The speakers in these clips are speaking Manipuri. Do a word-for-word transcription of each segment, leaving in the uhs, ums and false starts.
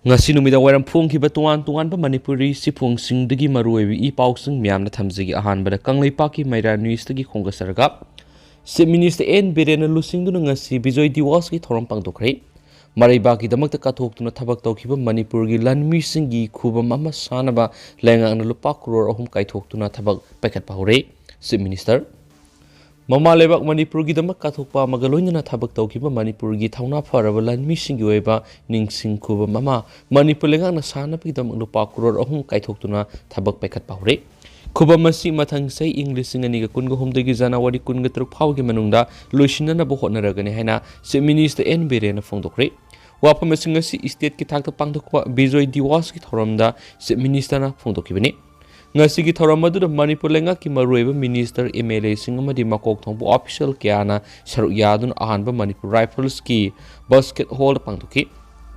ꯉꯁꯤ ꯅꯨꯃꯤꯗꯥꯡ ꯋꯥꯏꯔꯝ ꯐꯣꯡꯈꯤꯕ ꯇꯣꯉꯥꯟ ꯇꯣꯉꯥꯟꯕ ꯃꯅꯤꯄꯨꯔꯤ ꯆꯦꯐꯣꯡꯁꯤꯡꯗꯒꯤ ꯃꯔꯨꯑꯣꯏꯕ ꯏ ꯄꯥꯎꯁꯤꯡ ꯃꯌꯥꯝꯅ ꯊꯝꯖꯒꯦ꯫ ꯑꯍꯥꯟꯕꯗ ꯀꯪꯂꯩꯄꯥꯛꯀꯤ ꯃꯩꯔꯥ ꯅ꯭ꯌꯨꯁꯇꯒꯤ ꯈꯣꯝꯒꯠꯆꯔꯒ, ꯆꯤꯐ ꯃꯤꯅꯤꯁꯇꯔ ꯑꯦꯟ ꯕꯤꯔꯦꯟꯅ ꯂꯨꯆꯤꯡꯗꯨꯅ ꯉꯁꯤ ꯕꯤꯖꯣꯏ ꯗꯤꯋꯥꯁꯀꯤ ꯊꯧꯔꯝ ꯄꯥꯡꯊꯣꯛꯈ꯭ꯔꯦ꯫ ꯃꯔꯩꯕꯥꯛꯀꯤꯗꯃꯛꯇ ꯀꯠꯊꯣꯛꯇꯨꯅ ꯊꯕꯛ ꯇꯧꯈꯤꯕ ꯃꯅꯤꯄꯨꯔꯒꯤ ꯂꯥꯟꯃꯤꯁꯤꯡꯒꯤ ꯈꯨꯕꯝ ꯑꯃ ꯁꯥꯅꯕ ꯂꯩꯉꯥꯛꯅ ꯂꯨꯄꯥ ꯀ꯭ꯔꯣꯔ ꯑꯍꯨꯝ ꯀꯥꯏꯊꯣꯛꯇꯨꯅ ꯊꯕꯛ ꯄꯥꯏꯈꯠꯄ ꯍꯧꯔꯦ꯫ ꯆꯤꯐ ꯃꯤꯅꯤꯁꯇꯔ, ꯃꯃꯥ ꯂꯩꯕꯥꯛ ꯃꯅꯤꯄꯨꯔꯒꯤꯗꯃꯛ ꯀꯠꯊꯣꯛꯄ ꯑꯃꯒ ꯂꯣꯏꯅꯅ ꯊꯕꯛ ꯇꯧꯈꯤꯕ ꯃꯅꯤꯄꯨꯔꯒꯤ ꯊꯧꯅꯥ ꯐꯔꯕ ꯂꯥꯟꯃꯤꯁꯤꯡꯒꯤ ꯑꯣꯏꯕ ꯅꯤꯡꯁꯤꯡ ꯈꯨꯕꯝ ꯑꯃ ꯃꯅꯤꯄꯨꯔ ꯂꯩꯉꯥꯛꯅ ꯁꯥꯅꯕꯒꯤꯗꯃꯛ ꯂꯨꯄꯥ ꯀ꯭ꯔꯣꯔ ꯑꯍꯨꯝ ꯀꯥꯏꯊꯣꯛꯇꯨꯅ ꯊꯕꯛ ꯄꯥꯏꯈꯠꯄ ꯍꯧꯔꯦ꯫ ꯈꯨꯕꯝ ꯑꯁꯤ ꯃꯊꯪ ꯆꯍꯤ ꯏꯪ ꯂꯤꯁꯤꯡ ꯑꯅꯤꯒ ꯀꯨꯟꯒ ꯍꯨꯝꯗꯣꯏꯒꯤ ꯖꯅꯋꯥꯔꯤ ꯀꯨꯟꯒ ꯇꯔꯨꯛ ꯐꯥꯎꯕꯒꯤ ꯃꯅꯨꯡꯗ ꯂꯣꯏꯁꯤꯟꯅꯅꯕ ꯍꯣꯠꯅꯔꯒꯅꯤ ꯍꯥꯏꯅ ꯆꯤꯐ ꯃꯤꯅꯤꯁꯇꯔ ꯑꯦꯟ ꯕꯤꯔꯦꯟꯅ ꯐꯣꯡꯗꯣꯛꯈ꯭ꯔꯦ꯫ ꯋꯥꯐꯝ ꯑꯁꯤꯡ ꯑꯁꯤ ꯏꯁꯇꯦꯠꯀꯤ ꯊꯥꯛꯇ ꯄꯥꯡꯊꯣꯛꯄ ꯕꯤꯖꯣꯏ ꯗꯤꯋꯥꯁꯀꯤ ꯊꯧꯔꯝꯗ ꯆꯤꯐ ꯃꯤꯅꯤꯁꯇꯔꯅ ꯐꯣꯡꯗꯣꯛꯈꯤꯕꯅꯤ꯫ ꯉꯁꯤꯒꯤ ꯊꯧꯔꯝ ꯑꯗꯨꯗ ꯃꯅꯤꯄꯨꯔ ꯂꯩꯉꯥꯛꯀꯤ ꯃꯔꯨꯑꯣꯏꯕ ꯃꯤꯅꯤꯁꯇꯔ, ꯑꯦꯝ ꯑꯦꯜ ꯑꯦꯁꯤꯡ ꯑꯃꯗꯤ ꯃꯀꯣꯛ ꯊꯣꯡꯕ ꯑꯣꯐꯤꯁꯤꯌꯦꯜ ꯀꯌꯥꯅ ꯁꯔꯨꯛ ꯌꯥꯗꯨꯅ ꯑꯍꯥꯟꯕ ꯃꯅꯤꯄꯨꯔ ꯔꯥꯏꯐꯜꯁꯀꯤ ꯕꯁꯀꯦꯠ ꯍꯣꯜꯗ ꯄꯥꯡꯊꯣꯛꯈꯤ꯫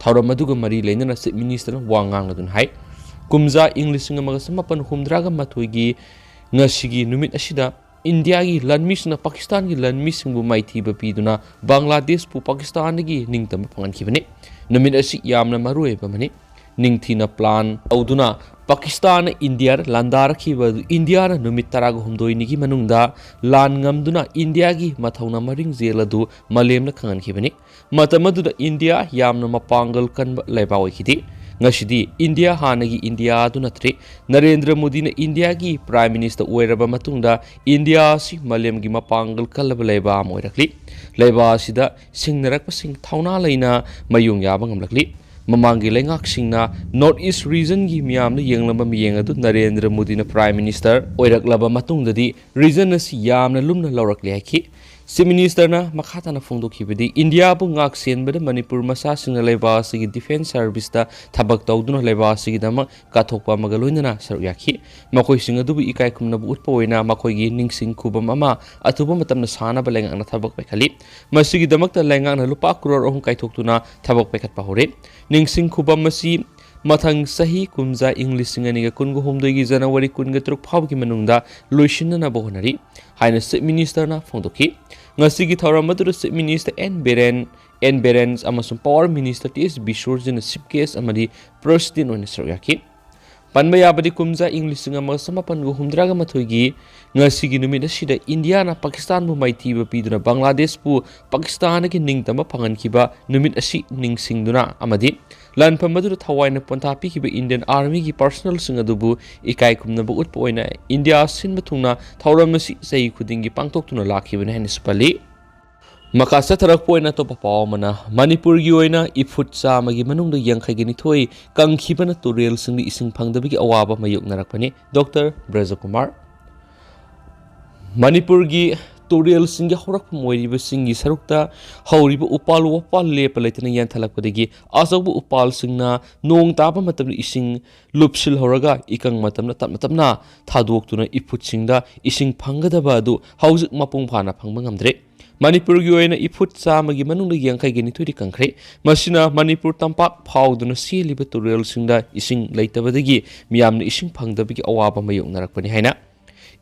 ꯊꯧꯔꯝ ꯑꯗꯨꯒ ꯃꯔꯤ ꯂꯩꯅꯅ ꯆꯤꯐ ꯃꯤꯅꯤꯁꯇꯔꯅ ꯋꯥ ꯉꯥꯡꯂꯗꯨꯅ ꯍꯥꯏ, ꯀꯨꯝꯖꯥ ꯏꯪ ꯂꯤꯁꯤꯡ ꯑꯃꯒ ꯆꯃꯥꯄꯟ ꯍꯨꯝꯗ꯭ꯔꯥꯒ ꯃꯥꯊꯣꯏꯒꯤ ꯉꯁꯤꯒꯤ ꯅꯨꯃꯤꯠ ꯑꯁꯤꯗ ꯏꯟꯗꯤꯌꯥꯒꯤ ꯂꯥꯟꯃꯤꯁꯤꯡꯅ ꯄꯥꯀꯤꯁꯇꯥꯟꯒꯤ ꯂꯥꯟꯃꯤꯁꯤꯡꯕꯨ ꯃꯥꯏꯊꯤꯕ ꯄꯤꯗꯨꯅ ꯕꯪꯒ꯭ꯂꯥꯗꯦꯁꯄꯨ ꯄꯥꯀꯤꯁꯇꯥꯟꯗꯒꯤ ꯅꯤꯡꯇꯝꯕ ꯐꯪꯍꯟꯈꯤꯕꯅꯤ꯫ ꯅꯨꯃꯤꯠ ꯑꯁꯤ ꯌꯥꯝꯅ ꯃꯔꯨꯑꯣꯏꯕ ꯑꯃꯅꯤ꯫ ꯅꯤꯡꯊꯤꯅ ꯄ꯭ꯂꯥꯟ ꯇꯧꯗꯨꯅ ꯄꯥꯀꯤꯁꯇꯥꯟꯅ ꯏꯟꯗꯤꯌꯥꯗ ꯂꯥꯟꯗꯥꯔꯛꯈꯤꯕ ꯑꯗꯨ ꯏꯟꯗꯤꯌꯥꯅ ꯅꯨꯃꯤꯠ ꯇꯔꯥꯒ ꯍꯨꯝꯗꯣꯏꯅꯤꯒꯤ ꯃꯅꯨꯡꯗ ꯂꯥꯟ ꯉꯝꯗꯨꯅ ꯏꯟꯗꯤꯌꯥꯒꯤ ꯃꯊꯧꯅ ꯃꯔꯤꯡꯖꯦꯜ ꯑꯗꯨ ꯃꯥꯂꯦꯝꯗ ꯈꯪꯍꯟꯈꯤꯕꯅꯤ꯫ ꯃꯇꯝ ꯑꯗꯨꯗ ꯏꯟꯗꯤꯌꯥ ꯌꯥꯝꯅ ꯃꯄꯥꯡꯒꯜ ꯀꯟꯕ ꯂꯩꯕꯥꯛ ꯑꯣꯏꯈꯤꯗꯦ꯫ ꯉꯁꯤꯗꯤ ꯏꯟꯗꯤꯌꯥ ꯍꯥꯟꯅꯒꯤ ꯏꯟꯗꯤꯌꯥ ꯑꯗꯨ ꯅꯠꯇ꯭ꯔꯦ꯫ ꯅꯔꯦꯟꯗ꯭ꯔ ꯃꯣꯗꯤꯅ ꯏꯟꯗꯤꯌꯥꯒꯤ ꯄ꯭ꯔꯥꯏꯝ ꯃꯤꯅꯤꯁꯇꯔ ꯑꯣꯏꯔꯕ ꯃꯇꯨꯡꯗ ꯏꯟꯗꯤꯌꯥ ꯑꯁꯤ ꯃꯥꯂꯦꯝꯒꯤ ꯃꯄꯥꯡꯒꯜ ꯀꯜꯂꯕ ꯂꯩꯕꯥꯛ ꯑꯃ ꯑꯣꯏꯔꯛꯂꯤ꯫ ꯂꯩꯕꯥꯛ ꯑꯁꯤꯗ ꯁꯤꯡꯅꯔꯛꯄꯁꯤꯡ ꯊꯧꯅꯥ ꯂꯩꯅ ꯃꯌꯣꯡ ꯌꯥꯕ ꯉꯝꯂꯛꯂꯤ꯫ ꯃꯃꯥꯡꯒꯤ ꯂꯩꯉꯥꯛꯁꯤꯡꯅ ꯅꯣꯔꯠ ꯏꯁ ꯔꯤꯖꯟꯒꯤ ꯃꯤꯌꯥꯝꯅ ꯌꯦꯡꯂꯝꯕ ꯃꯤꯠꯌꯦꯡ ꯑꯗꯨ ꯅꯔꯦꯟꯗ꯭ꯔ ꯃꯣꯗꯤꯅ ꯄ꯭ꯔꯥꯏꯝ ꯃꯤꯅꯤꯁꯇꯔ ꯑꯣꯏꯔꯛꯂꯕ ꯃꯇꯨꯡꯗꯗꯤ ꯔꯤꯖꯟ ꯑꯁꯤ ꯌꯥꯝꯅ ꯂꯨꯝꯅ ꯂꯧꯔꯛꯂꯦ ꯍꯥꯏꯈꯤ꯫ ꯆꯤꯐ ꯃꯤꯅꯤꯁꯇꯔꯅ ꯃꯈꯥ ꯇꯥꯅ ꯐꯣꯡꯗꯣꯛꯈꯤꯕꯗꯤ, ꯏꯟꯗꯤꯌꯥꯕꯨ ꯉꯥꯛ ꯁꯦꯟꯕꯗ ꯃꯅꯤꯄꯨꯔ ꯃꯆꯥꯁꯤꯡꯅ ꯂꯩꯕꯥꯛ ꯑꯁꯤꯒꯤ ꯗꯤꯐꯦꯟꯁ ꯁꯥꯔꯚꯤꯁꯇ ꯊꯕꯛ ꯇꯧꯗꯨꯅ ꯂꯩꯕꯥꯛ ꯑꯁꯤꯒꯤꯗꯃꯛ ꯀꯠꯊꯣꯛꯄ ꯑꯃꯒ ꯂꯣꯏꯅꯅ ꯁꯔꯨꯛ ꯌꯥꯈꯤ꯫ ꯃꯈꯣꯏꯁꯤꯡ ꯑꯗꯨꯕꯨ ꯏꯀꯥꯏ ꯈꯨꯝꯅꯕ ꯎꯠꯄ ꯑꯣꯏꯅ ꯃꯈꯣꯏꯒꯤ ꯅꯤꯡꯁꯤꯡ ꯈꯨꯕꯝ ꯑꯃ ꯑꯊꯨꯕ ꯃꯇꯝꯗ ꯁꯥꯅꯕ ꯂꯩꯉꯥꯛꯅ ꯊꯕꯛ ꯄꯥꯏꯈꯠꯂꯤ꯫ ꯃꯁꯤꯒꯤꯗꯃꯛꯇ ꯂꯩꯉꯥꯛꯅ ꯂꯨꯄꯥ ꯀ꯭ꯔꯣꯔ ꯑꯍꯨꯝ ꯀꯥꯏꯊꯣꯛꯇꯨꯅ ꯊꯕꯛ ꯄꯥꯏꯈꯠꯄ ꯍꯧꯔꯦ꯫ ꯅꯤꯡꯁꯤꯡ ꯈꯨꯕꯝ ꯑꯁꯤ ꯃꯊꯪ ꯆꯍꯤ ꯀꯨꯝꯖꯥ ꯏꯪ ꯂꯤꯁꯤꯡ ꯑꯅꯤꯒ ꯀꯨꯟꯒ ꯍꯨꯝꯗꯣꯏꯒꯤ ꯖꯅꯋꯥꯔꯤ ꯀꯨꯟꯒ ꯇꯔꯨꯛ ꯐꯥꯎꯕꯒꯤ ꯃꯅꯨꯡꯗ ꯂꯣꯏꯁꯤꯟꯅꯅꯕ ꯍꯣꯠꯅꯔꯤ ꯍꯥꯏꯅ ꯆꯤꯐ ꯃꯤꯅꯤꯁꯇꯔꯅ ꯐꯣꯡꯗꯣꯛꯈꯤ꯫ ꯉꯁꯤꯒꯤ ꯊꯧꯔꯝ ꯑꯗꯨꯗ chief minister N Biren, N Biren ꯑꯃꯁꯨꯡ Power Minister ꯇꯤ ꯑꯦꯁ ꯕꯤꯁ꯭ꯋꯔꯖꯤꯠꯅ Chief Guest ꯑꯃꯗꯤ President ꯑꯣꯏꯅ ꯁꯔꯨꯛ ꯌꯥꯈꯤ꯫ ꯄꯟꯕ ꯌꯥꯕꯗꯤ, ꯀꯨꯝꯖꯥ ꯏꯪ ꯂꯤꯁꯤꯡ ꯑꯃꯒ ꯆꯃꯥꯄꯟꯒ ꯍꯨꯝꯗ꯭ꯔꯥꯒ ꯃꯥꯊꯣꯏꯒꯤ ꯉꯁꯤꯒꯤ ꯅꯨꯃꯤꯠ ꯑꯁꯤꯗ ꯏꯟꯗꯤꯌꯥꯅ ꯄꯥꯀꯤꯁꯇꯥꯟꯕꯨ ꯃꯥꯏꯊꯤꯕ ꯄꯤꯗꯨꯅ ꯕꯪꯒ꯭ꯂꯥꯗꯦꯁꯄꯨ ꯄꯥꯀꯤꯁꯇꯥꯟꯗꯒꯤ ꯅꯤꯡꯇꯝꯕ ꯐꯪꯍꯟꯈꯤꯕ ꯅꯨꯃꯤꯠ ꯑꯁꯤ ꯅꯤꯡꯁꯤꯡꯗꯨꯅ ꯑꯃꯗꯤ ꯂꯥꯟꯐꯝ ꯑꯗꯨꯗ ꯊꯋꯥꯏꯅ ꯄꯣꯟꯊꯥ ꯄꯤꯈꯤꯕ Indian Army ꯒꯤ personnel ꯁꯤꯡ ꯑꯗꯨꯕꯨ ꯏꯀꯥꯏ ꯈꯨꯝꯅꯕ ꯎꯠꯄ ꯑꯣꯏꯅ ꯏꯟꯗꯤꯌꯥ ꯁꯤꯟꯕ ꯊꯨꯡꯅ ꯊꯧꯔꯝ ꯑꯁꯤ ꯆꯍꯤ ꯈꯨꯗꯤꯡꯒꯤ ꯄꯥꯡꯊꯣꯛꯇꯨꯅ ꯂꯥꯛꯈꯤꯕꯅꯤ ꯍꯥꯏꯅꯁꯨ ꯄꯜꯂꯤ꯫ ꯃꯈꯥ ꯆꯠꯊꯔꯛꯄ ꯑꯣꯏꯅ ꯑꯇꯣꯞꯄ ꯄꯥꯎ ꯑꯃꯅ, ꯃꯅꯤꯄꯨꯔꯒꯤ ꯑꯣꯏꯅ ꯏꯐꯨꯠ ꯆꯥꯝꯃꯒꯤ ꯃꯅꯨꯡꯗ ꯌꯥꯡꯈꯩꯒ ꯅꯤꯊꯣꯏ ꯀꯪꯈꯤꯕꯅ ꯇꯨꯔꯦꯜꯁꯤꯡꯗ ꯏꯁꯤꯡ ꯐꯪꯗꯕꯒꯤ ꯑꯋꯥꯕ ꯃꯥꯌꯣꯛꯅꯔꯛꯄꯅꯤ꯫ ꯗꯣꯛꯇꯔ ꯕ꯭ꯔꯖꯀꯨꯃꯥꯔ꯫ ꯃꯅꯤꯄꯨꯔꯒꯤ ꯇꯨꯔꯦꯜꯁꯤꯡꯒꯤ ꯍꯧꯔꯛꯐꯝ ꯑꯣꯏꯔꯤꯕꯁꯤꯡꯒꯤ ꯁꯔꯨꯛꯇ ꯍꯧꯔꯤꯕ ꯎꯄꯥꯜ ꯋꯥꯄꯥꯜ ꯂꯦꯞꯄ ꯂꯩꯇꯅ ꯌꯥꯟꯊꯠꯂꯛꯄꯗꯒꯤ ꯑꯆꯧꯕ ꯎꯄꯥꯜꯁꯤꯡꯅ ꯅꯣꯡ ꯇꯥꯕ ꯃꯇꯝꯗ ꯏꯁꯤꯡ ꯂꯨꯞꯁꯤꯜꯍꯧꯔꯒ ꯏꯀꯪ ꯃꯇꯝꯗ ꯇꯞꯅ ꯇꯞꯅ ꯊꯥꯗꯣꯛꯇꯨꯅ ꯏꯐꯨꯠꯁꯤꯡꯗ ꯏꯁꯤꯡ ꯐꯪꯒꯗꯕ ꯑꯗꯨ ꯍꯧꯖꯤꯛ ꯃꯄꯨꯡ ꯐꯥꯅ ꯐꯪꯕ ꯉꯝꯗ꯭ꯔꯦ꯫ ꯃꯅꯤꯄꯨꯔꯒꯤ ꯑꯣꯏꯅ ꯏꯐꯨꯠ ꯆꯥꯝꯃꯒꯤ ꯃꯅꯨꯡꯗ ꯌꯥꯡꯈꯩꯒ ꯅꯤꯊꯣꯏꯗꯤ ꯀꯪꯈ꯭ꯔꯦ꯫ ꯃꯁꯤꯅ ꯃꯅꯤꯄꯨꯔ ꯇꯝꯄꯥꯛ ꯐꯥꯎꯗꯨꯅ ꯆꯦꯜꯂꯤꯕ ꯇꯨꯔꯦꯜꯁꯤꯡꯗ ꯏꯁꯤꯡ ꯂꯩꯇꯕꯗꯒꯤ ꯃꯤꯌꯥꯝꯅ ꯏꯁꯤꯡ ꯐꯪꯗꯕꯒꯤ ꯑꯋꯥꯕ ꯃꯥꯌꯣꯛꯅꯔꯛꯄꯅꯤ ꯍꯥꯏꯅ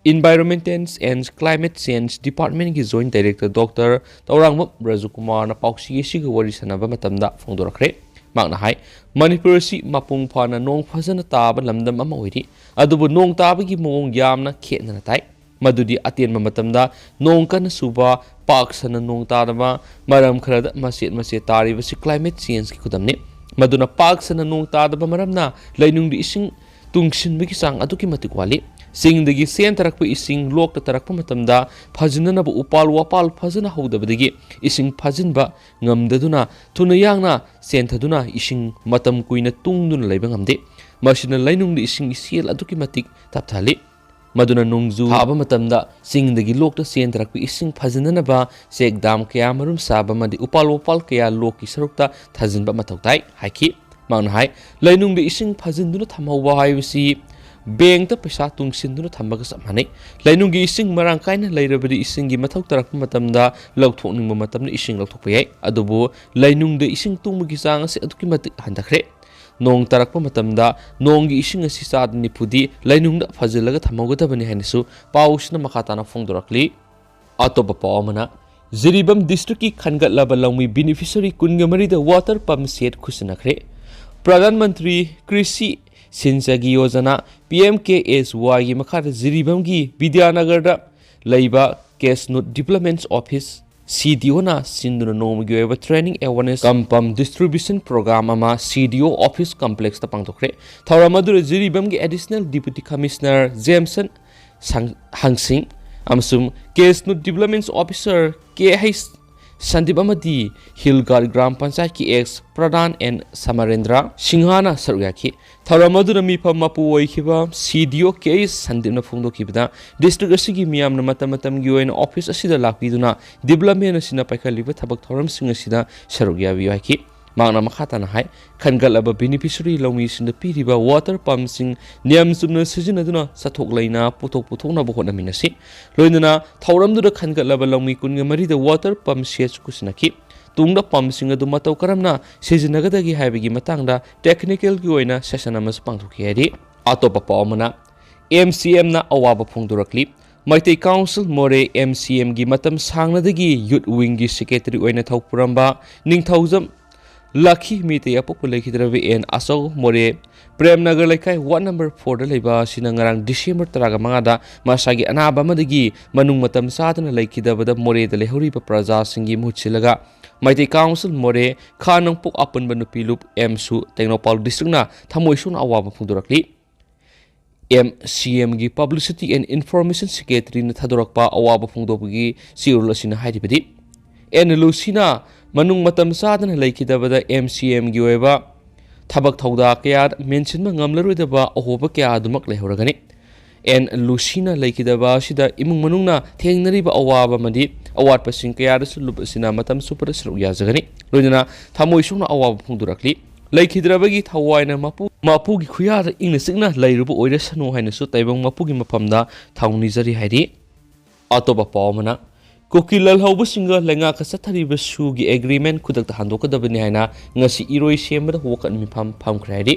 Environment and Climate Change Department ꯀꯤ Joint Director ꯗꯣꯛꯇꯔ ꯇꯧꯔꯥꯡꯕꯝ ꯔꯥꯖꯀꯨꯃꯥꯔꯅ ꯄꯥꯎꯆꯦ ꯑꯁꯤꯒ ꯋꯥꯔꯤ ꯁꯥꯟꯅꯕ ꯃꯇꯝꯗ ꯐꯣꯡꯗꯣꯔꯛꯈ꯭ꯔꯦ꯫ ꯃꯍꯥꯛꯅ ꯍꯥꯏ, ꯃꯅꯤꯄꯨꯔ ꯑꯁꯤ ꯃꯄꯨꯡ ꯐꯥꯅ ꯅꯣꯡ ꯐꯖꯅ ꯇꯥꯕ ꯂꯝꯗꯝ ꯑꯃ ꯑꯣꯏꯔꯤ, ꯑꯗꯨꯕꯨ ꯅꯣꯡ ꯇꯥꯕꯒꯤ ꯃꯑꯣꯡ ꯌꯥꯝꯅ ꯈꯦꯠꯅꯅ ꯇꯥꯏ꯫ ꯃꯗꯨꯗꯤ ꯑꯇꯦꯟꯕ ꯃꯇꯝꯗ ꯅꯣꯡ ꯀꯟꯅ ꯆꯨꯕ, ꯄꯥꯛ ꯁꯟꯅ ꯅꯣꯡ ꯇꯥꯗꯕ, ꯃꯔꯝ ꯈꯔꯗ ꯃꯆꯦꯠ ꯃꯆꯦꯠ ꯇꯥꯔꯤꯕꯁꯤ climate change ꯀꯤ ꯈꯨꯗꯝꯅꯤ꯫ ꯃꯗꯨꯅ ꯄꯥꯛ ꯁꯟꯅ ꯅꯣꯡ ꯇꯥꯗꯕ ꯃꯔꯝꯅ ꯂꯩꯅꯨꯡꯗ ꯏꯁꯤꯡ ꯇꯨꯡꯁꯤꯟꯕꯒꯤ ꯆꯥꯡ ꯑꯗꯨꯛꯀꯤ ꯃꯇꯤꯛ ꯋꯥꯠꯂꯤ꯫ ꯆꯤꯡꯗꯒꯤ ꯆꯦꯟꯊꯔꯛꯄ ꯏꯁꯤꯡ ꯂꯣꯛꯇ ꯇꯥꯔꯛꯄ ꯃꯇꯝꯗ ꯐꯥꯖꯤꯟꯅꯅꯕ ꯎꯄꯥꯜ ꯋꯥꯄꯥꯜ ꯐꯖꯅ ꯍꯧꯗꯕꯗꯒꯤ ꯏꯁꯤꯡ ꯐꯥꯖꯤꯟꯕ ꯉꯝꯗꯗꯨꯅ ꯊꯨꯅ ꯌꯥꯡꯅ ꯆꯦꯟꯊꯗꯨꯅ ꯏꯁꯤꯡ ꯃꯇꯝ ꯀꯨꯏꯅ ꯇꯨꯡꯗꯨꯅ ꯂꯩꯕ ꯉꯝꯗꯦ꯫ ꯃꯁꯤꯅ ꯂꯩꯅꯨꯡꯗ ꯏꯁꯤꯡ ꯏꯆꯦꯜ ꯑꯗꯨꯛꯀꯤ ꯃꯇꯤꯛ ꯇꯞꯊꯍꯜꯂꯤ꯫ ꯃꯗꯨꯅ ꯅꯣꯡꯖꯨ ꯊꯥꯕ ꯃꯇꯝꯗ ꯆꯤꯡꯗꯒꯤ ꯂꯣꯛꯇ ꯆꯦꯟꯊꯔꯛꯄ ꯏꯁꯤꯡ ꯐꯥꯖꯤꯟꯅꯅꯕ check dam ꯀꯌꯥ ꯃꯔꯨꯝ ꯁꯥꯕ ꯑꯃꯗꯤ ꯎꯄꯥꯜ ꯋꯥꯄꯥꯜ ꯀꯌꯥ ꯂꯣꯛꯀꯤ ꯁꯔꯨꯛꯇ ꯊꯥꯖꯤꯟꯕ ꯃꯊꯧ ꯇꯥꯏ ꯍꯥꯏꯈꯤ꯫ ꯃꯍꯥꯛꯅ ꯍꯥꯏ, ꯂꯩꯅꯨꯡꯗ ꯏꯁꯤꯡ ꯐꯥꯖꯤꯟꯗꯨꯅ ꯊꯝꯍꯧꯕ ꯍꯥꯏꯕꯁꯤ bank ꯇ ꯄꯩꯁꯥ ꯇꯨꯡꯁꯤꯟꯗꯨꯅ ꯊꯝꯕꯒ ꯆꯞ ꯃꯥꯟꯅꯩ꯫ ꯂꯩꯅꯨꯡꯒꯤ ꯏꯁꯤꯡ ꯃꯔꯥꯡ ꯀꯥꯏꯅ ꯂꯩꯔꯕꯗꯤ ꯏꯁꯤꯡꯒꯤ ꯃꯊꯧ ꯇꯥꯔꯛꯄ ꯃꯇꯝꯗ ꯂꯧꯊꯣꯛꯅꯤꯡꯕ ꯃꯇꯝꯗ ꯏꯁꯤꯡ ꯂꯧꯊꯣꯛꯄ ꯌꯥꯏ꯫ ꯑꯗꯨꯕꯨ ꯂꯩꯅꯨꯡꯗ ꯏꯁꯤꯡ ꯇꯨꯡꯕꯒꯤ ꯆꯥꯡ ꯑꯁꯤ ꯑꯗꯨꯛꯀꯤ ꯃꯇꯤꯛ ꯍꯟꯊꯈ꯭ꯔꯦ꯫ ꯅꯣꯡ ꯇꯥꯔꯛꯄ ꯃꯇꯝꯗ ꯅꯣꯡꯒꯤ ꯏꯁꯤꯡ ꯑꯁꯤ ꯆꯥꯗ ꯅꯤꯐꯨꯗꯤ ꯂꯩꯅꯨꯡꯗ ꯐꯥꯖꯤꯜꯂꯒ ꯊꯝꯍꯧꯒꯗꯕꯅꯤ ꯍꯥꯏꯅꯁꯨ ꯄꯥꯎꯁꯤꯅ ꯃꯈꯥ ꯇꯥꯅ ꯐꯣꯡꯗꯣꯔꯛꯂꯤ꯫ ꯑꯇꯣꯞꯄ ꯄꯥꯎ ꯑꯃꯅ, ꯖꯤꯔꯤꯕꯥꯝ ꯗꯤꯁꯇ꯭ꯔꯤꯛꯀꯤ ꯈꯟꯒꯠꯂꯕ ꯂꯧꯃꯤ ꯕꯦꯅꯤꯐꯤꯁꯔꯤ ꯀꯨꯟꯒ ꯃꯔꯤꯗ water pump set ꯈꯨꯠꯁꯤꯟꯅꯈ꯭ꯔꯦ꯫ Pradhan Mantri ꯀ꯭ꯔꯤꯁꯤ ꯁꯤꯟꯆꯒꯤ ꯌꯣꯖꯅꯥ, ꯄꯤ ꯑꯦꯝ ꯀꯦ ꯑꯦꯁ ꯋꯥꯏꯒꯤ ꯃꯈꯥꯗ ꯖꯤꯔꯤꯕꯥꯝꯒꯤ ꯕꯤꯗ꯭ꯌꯥꯅꯒꯔꯗ ꯂꯩꯕ ꯀꯦꯁꯅꯨꯠ ꯗꯤꯕ꯭ꯂꯞꯃꯦꯟꯠꯁ ꯑꯣꯐꯤꯁ, ꯁꯤ ꯗꯤ ꯑꯣꯅ ꯁꯤꯟꯗꯨꯅ ꯅꯣꯡꯃꯒꯤ ꯑꯣꯏꯕ training, awareness ꯀꯝ ꯄꯝ distribution program ꯑꯃ ꯁꯤ ꯗꯤ ꯑꯣ office complexꯇ ꯄꯥꯡꯊꯣꯛꯈ꯭ꯔꯦ꯫ ꯊꯧꯔꯝ ꯑꯗꯨꯗ ꯖꯤꯔꯤꯕꯥꯝꯒꯤ Additional Deputy Commissioner ꯖꯦꯝꯁꯟ ꯁꯪ-, ꯍꯪꯁꯤꯡ ꯑꯃꯁꯨꯡ ꯀꯦꯁꯅꯨꯠ ꯗꯤꯕ꯭ꯂꯞꯃꯦꯟꯠꯁ ꯑꯣꯐꯤꯁꯔ ꯀꯦ ꯍꯩꯆ ꯁꯟꯗꯤꯞ ꯑꯃꯗꯤ ꯍꯤꯜ ꯒꯥꯔꯗ ꯒ꯭ꯔꯥꯝ ꯄꯟꯆꯥꯌꯠꯀꯤ ex ꯄ꯭ꯔꯙꯥꯟ ꯑꯦꯟ ꯁꯃꯔꯦꯟꯗ꯭ꯔ ꯁꯤꯡꯍꯅ ꯁꯔꯨꯛ ꯌꯥꯈꯤ꯫ ꯊꯧꯔꯝ ꯑꯗꯨꯗ ꯃꯤꯐꯝ ꯃꯄꯨ ꯑꯣꯏꯈꯤꯕ ꯁꯤ ꯗꯤ ꯑꯣ ꯀꯦ ꯑꯩꯆ ꯁꯟꯗꯤꯞꯅ ꯐꯣꯡꯗꯣꯛꯈꯤꯕꯗ, ꯗꯤꯁꯇ꯭ꯔꯤꯛ ꯑꯁꯤꯒꯤ ꯃꯤꯌꯥꯝꯅ ꯃꯇꯝ ꯃꯇꯝꯒꯤ ꯑꯣꯏꯅ ꯑꯣꯐꯤꯁ ꯑꯁꯤꯗ ꯂꯥꯛꯄꯤꯗꯨꯅ ꯗꯤꯕ꯭ꯂꯞꯃꯦꯟ ꯑꯁꯤꯅ ꯄꯥꯏꯈꯠꯂꯤꯕ ꯊꯕꯛ ꯊꯧꯔꯝꯁꯤꯡ ꯑꯁꯤꯗ ꯁꯔꯨꯛ ꯌꯥꯕꯤꯌꯨ ꯍꯥꯏꯈꯤ꯫ ꯃꯍꯥꯛꯅ ꯃꯈꯥ ꯇꯥꯅ ꯍꯥꯏ, ꯈꯟꯒꯠꯂꯕ ꯕꯦꯅꯤꯐꯤꯁꯔꯤ ꯂꯧꯃꯤꯁꯤꯡꯗ ꯄꯤꯔꯤꯕ ꯋꯥꯇꯔ ꯄꯝꯁꯤꯡ ꯅꯤꯌꯝ ꯆꯨꯝꯅ ꯁꯤꯖꯤꯟꯅꯗꯨꯅ ꯆꯠꯊꯣꯛ ꯂꯩꯅ ꯄꯣꯠꯊꯣꯛ ꯄꯨꯊꯣꯛꯅꯕ ꯍꯣꯠꯅꯃꯤꯟꯅꯁꯤ꯫ ꯂꯣꯏꯅꯅ ꯊꯧꯔꯝꯗꯨꯗ ꯈꯟꯒꯠꯂꯕ ꯂꯧꯃꯤ ꯀꯨꯟꯒ ꯃꯔꯤꯗ ꯋꯥꯇꯔ ꯄꯝ ꯁꯦꯠꯁꯨ ꯈꯨꯠꯁꯤꯟꯅꯈꯤ꯫ ꯇꯨꯡꯗ ꯄꯝꯁꯤꯡ ꯑꯗꯨ ꯃꯇꯧ ꯀꯔꯝꯅ ꯁꯤꯖꯤꯟꯅꯒꯗꯒꯦ ꯍꯥꯏꯕꯒꯤ ꯃꯇꯥꯡꯗ ꯇꯦꯛꯅꯤꯀꯦꯜꯒꯤ ꯑꯣꯏꯅ ꯁꯦꯁꯟ ꯑꯃꯁꯨ ꯄꯥꯡꯊꯣꯛꯈꯤ ꯍꯥꯏꯔꯤ꯫ ꯑꯇꯣꯞꯄ ꯄꯥꯎ ꯑꯃꯅ, ꯑꯦꯝ ꯁꯤ ꯑꯦꯝꯅ ꯑꯋꯥꯕ ꯐꯣꯡꯗꯣꯔꯛꯂꯤ꯫ ꯃꯩꯇꯩ ꯀꯥꯎꯟꯁꯤꯜ ꯃꯣꯔꯦ ꯑꯦꯝ ꯁꯤ ꯑꯦꯝꯒꯤ ꯃꯇꯝ ꯁꯥꯡꯅꯗꯒꯤ ꯌꯨꯠ ꯋꯤꯡꯒꯤ ꯁꯦꯀ꯭ꯔꯦꯇꯔꯤ ꯑꯣꯏꯅ ꯊꯧꯄꯨꯔꯝꯕ ꯅꯤꯡꯊꯧꯖꯝ ꯂꯥꯈꯤ ꯃꯩꯇꯩ ꯑꯄꯣꯛꯄ ꯂꯩꯈꯤꯗ꯭ꯔꯕ ꯑꯦꯟ ꯑꯆꯧ ꯃꯣꯔꯦ ꯄ꯭ꯔꯦꯝꯅꯒꯔ ꯂꯩꯀꯥꯏ ꯋꯥꯔꯗ ꯅꯝꯕꯔ ꯐꯣꯔꯗ ꯂꯩꯕ ꯑꯁꯤꯅ ꯉꯔꯥꯡ ꯗꯤꯁꯦꯝꯕꯔ ꯇꯔꯥꯃꯉꯥꯗ ꯃꯁꯥꯒꯤ ꯑꯅꯥꯕ ꯑꯃꯗꯒꯤ ꯃꯅꯨꯡ ꯃꯇꯝ ꯆꯥꯗꯅ ꯂꯩꯈꯤꯗꯕꯗ ꯃꯣꯔꯦꯗ ꯂꯩꯍꯧꯔꯤꯕ ꯄ꯭ꯔꯖꯥꯁꯤꯡꯒꯤ ꯃꯍꯨꯠ ꯁꯤꯜꯂꯒ ꯃꯩꯇꯩ ꯀꯥꯎꯟꯁꯤꯜ ꯃꯣꯔꯦ ꯈꯥ ꯅꯣꯡꯄꯣꯛ ꯑꯄꯨꯟꯕ ꯅꯨꯄꯤ ꯂꯨꯞ ꯑꯦꯝꯁꯨ ꯇꯦꯡꯅꯧꯄꯜ ꯗꯤꯁꯇ꯭ꯔꯤꯛꯅ ꯊꯃꯣꯏ ꯁꯣꯛꯅ ꯑꯋꯥꯕ ꯐꯣꯡꯗꯣꯔꯛꯂꯤ꯫ ꯑꯦꯝ ꯁꯤ ꯑꯦꯝꯒꯤ Publicity and Information Secretaryꯅ ꯊꯥꯗꯣꯔꯛꯄ ꯑꯋꯥꯕ ꯐꯣꯡꯗꯣꯛꯄꯒꯤ ꯆꯦꯔꯣꯜ ꯑꯁꯤꯅ ꯍꯥꯏꯔꯤꯕꯗꯤ, ꯑꯦꯟ ꯂꯨꯁꯤꯅ ꯃꯅꯨꯡ ꯃꯇꯝ ꯆꯥꯗꯅ ꯂꯩꯈꯤꯗꯕꯗ ꯑꯦꯝ ꯁꯤ ꯑꯦꯝꯒꯤ ꯑꯣꯏꯕ ꯊꯕꯛ ꯊꯧꯗꯥ ꯀꯌꯥ ꯃꯦꯟꯁꯤꯟꯕ ꯉꯝꯂꯔꯣꯏꯗꯕ ꯑꯍꯣꯕ ꯀꯌꯥ ꯑꯗꯨꯃꯛ ꯂꯩꯍꯧꯔꯒꯅꯤ꯫ ꯑꯦꯟ ꯂꯨꯁꯤꯅ ꯂꯩꯈꯤꯗꯕ ꯑꯁꯤꯗ ꯏꯃꯨꯡ ꯃꯅꯨꯡꯅ ꯊꯦꯡꯅꯔꯤꯕ ꯑꯋꯥꯕ ꯑꯃꯗꯤ ꯑꯋꯥꯠꯄꯁꯤꯡ ꯀꯌꯥꯗꯁꯨ ꯂꯨꯞ ꯑꯁꯤꯅ ꯃꯇꯝ ꯆꯨꯞꯄꯗ ꯁꯔꯨꯛ ꯌꯥꯖꯒꯅꯤ꯫ ꯂꯣꯏꯅꯅ ꯊꯃꯣꯏ ꯁꯣꯛꯅ ꯑꯋꯥꯕ ꯐꯣꯡꯗꯣꯔꯛꯂꯤ꯫ ꯂꯩꯈꯤꯗ꯭ꯔꯕꯒꯤ ꯊꯋꯥꯏꯅ ꯃꯄꯨ, ꯃꯄꯨꯒꯤ ꯈꯨꯌꯥꯗ ꯏꯪꯅ ꯆꯤꯛꯅ ꯂꯩꯔꯨꯕ ꯑꯣꯏꯔꯁꯅꯨ ꯍꯥꯏꯅꯁꯨ ꯇꯥꯏꯕꯪ ꯃꯄꯨꯒꯤ ꯃꯐꯝꯗ ꯊꯧꯅꯤꯖꯔꯤ ꯍꯥꯏꯔꯤ꯫ ꯑꯇꯣꯞꯄ ꯄꯥꯎ ꯑꯃꯅ, ꯀꯨꯀꯤ ꯂꯥꯜꯍꯧꯕꯁꯤꯡꯒ ꯂꯩꯉꯥꯛꯀ ꯆꯠꯊꯔꯤꯕ ꯁꯨꯒꯤ ꯑꯦꯒ꯭ꯔꯤꯃꯦꯟ ꯈꯨꯗꯛꯇ ꯍꯟꯗꯣꯛꯀꯗꯕꯅꯤ ꯍꯥꯏꯅ ꯉꯁꯤ ꯏꯔꯣꯏ ꯁꯦꯝꯕꯗ ꯋꯥꯀꯠ ꯃꯤꯐꯝ ꯐꯝꯈ꯭ꯔꯦ ꯍꯥꯏꯔꯤ꯫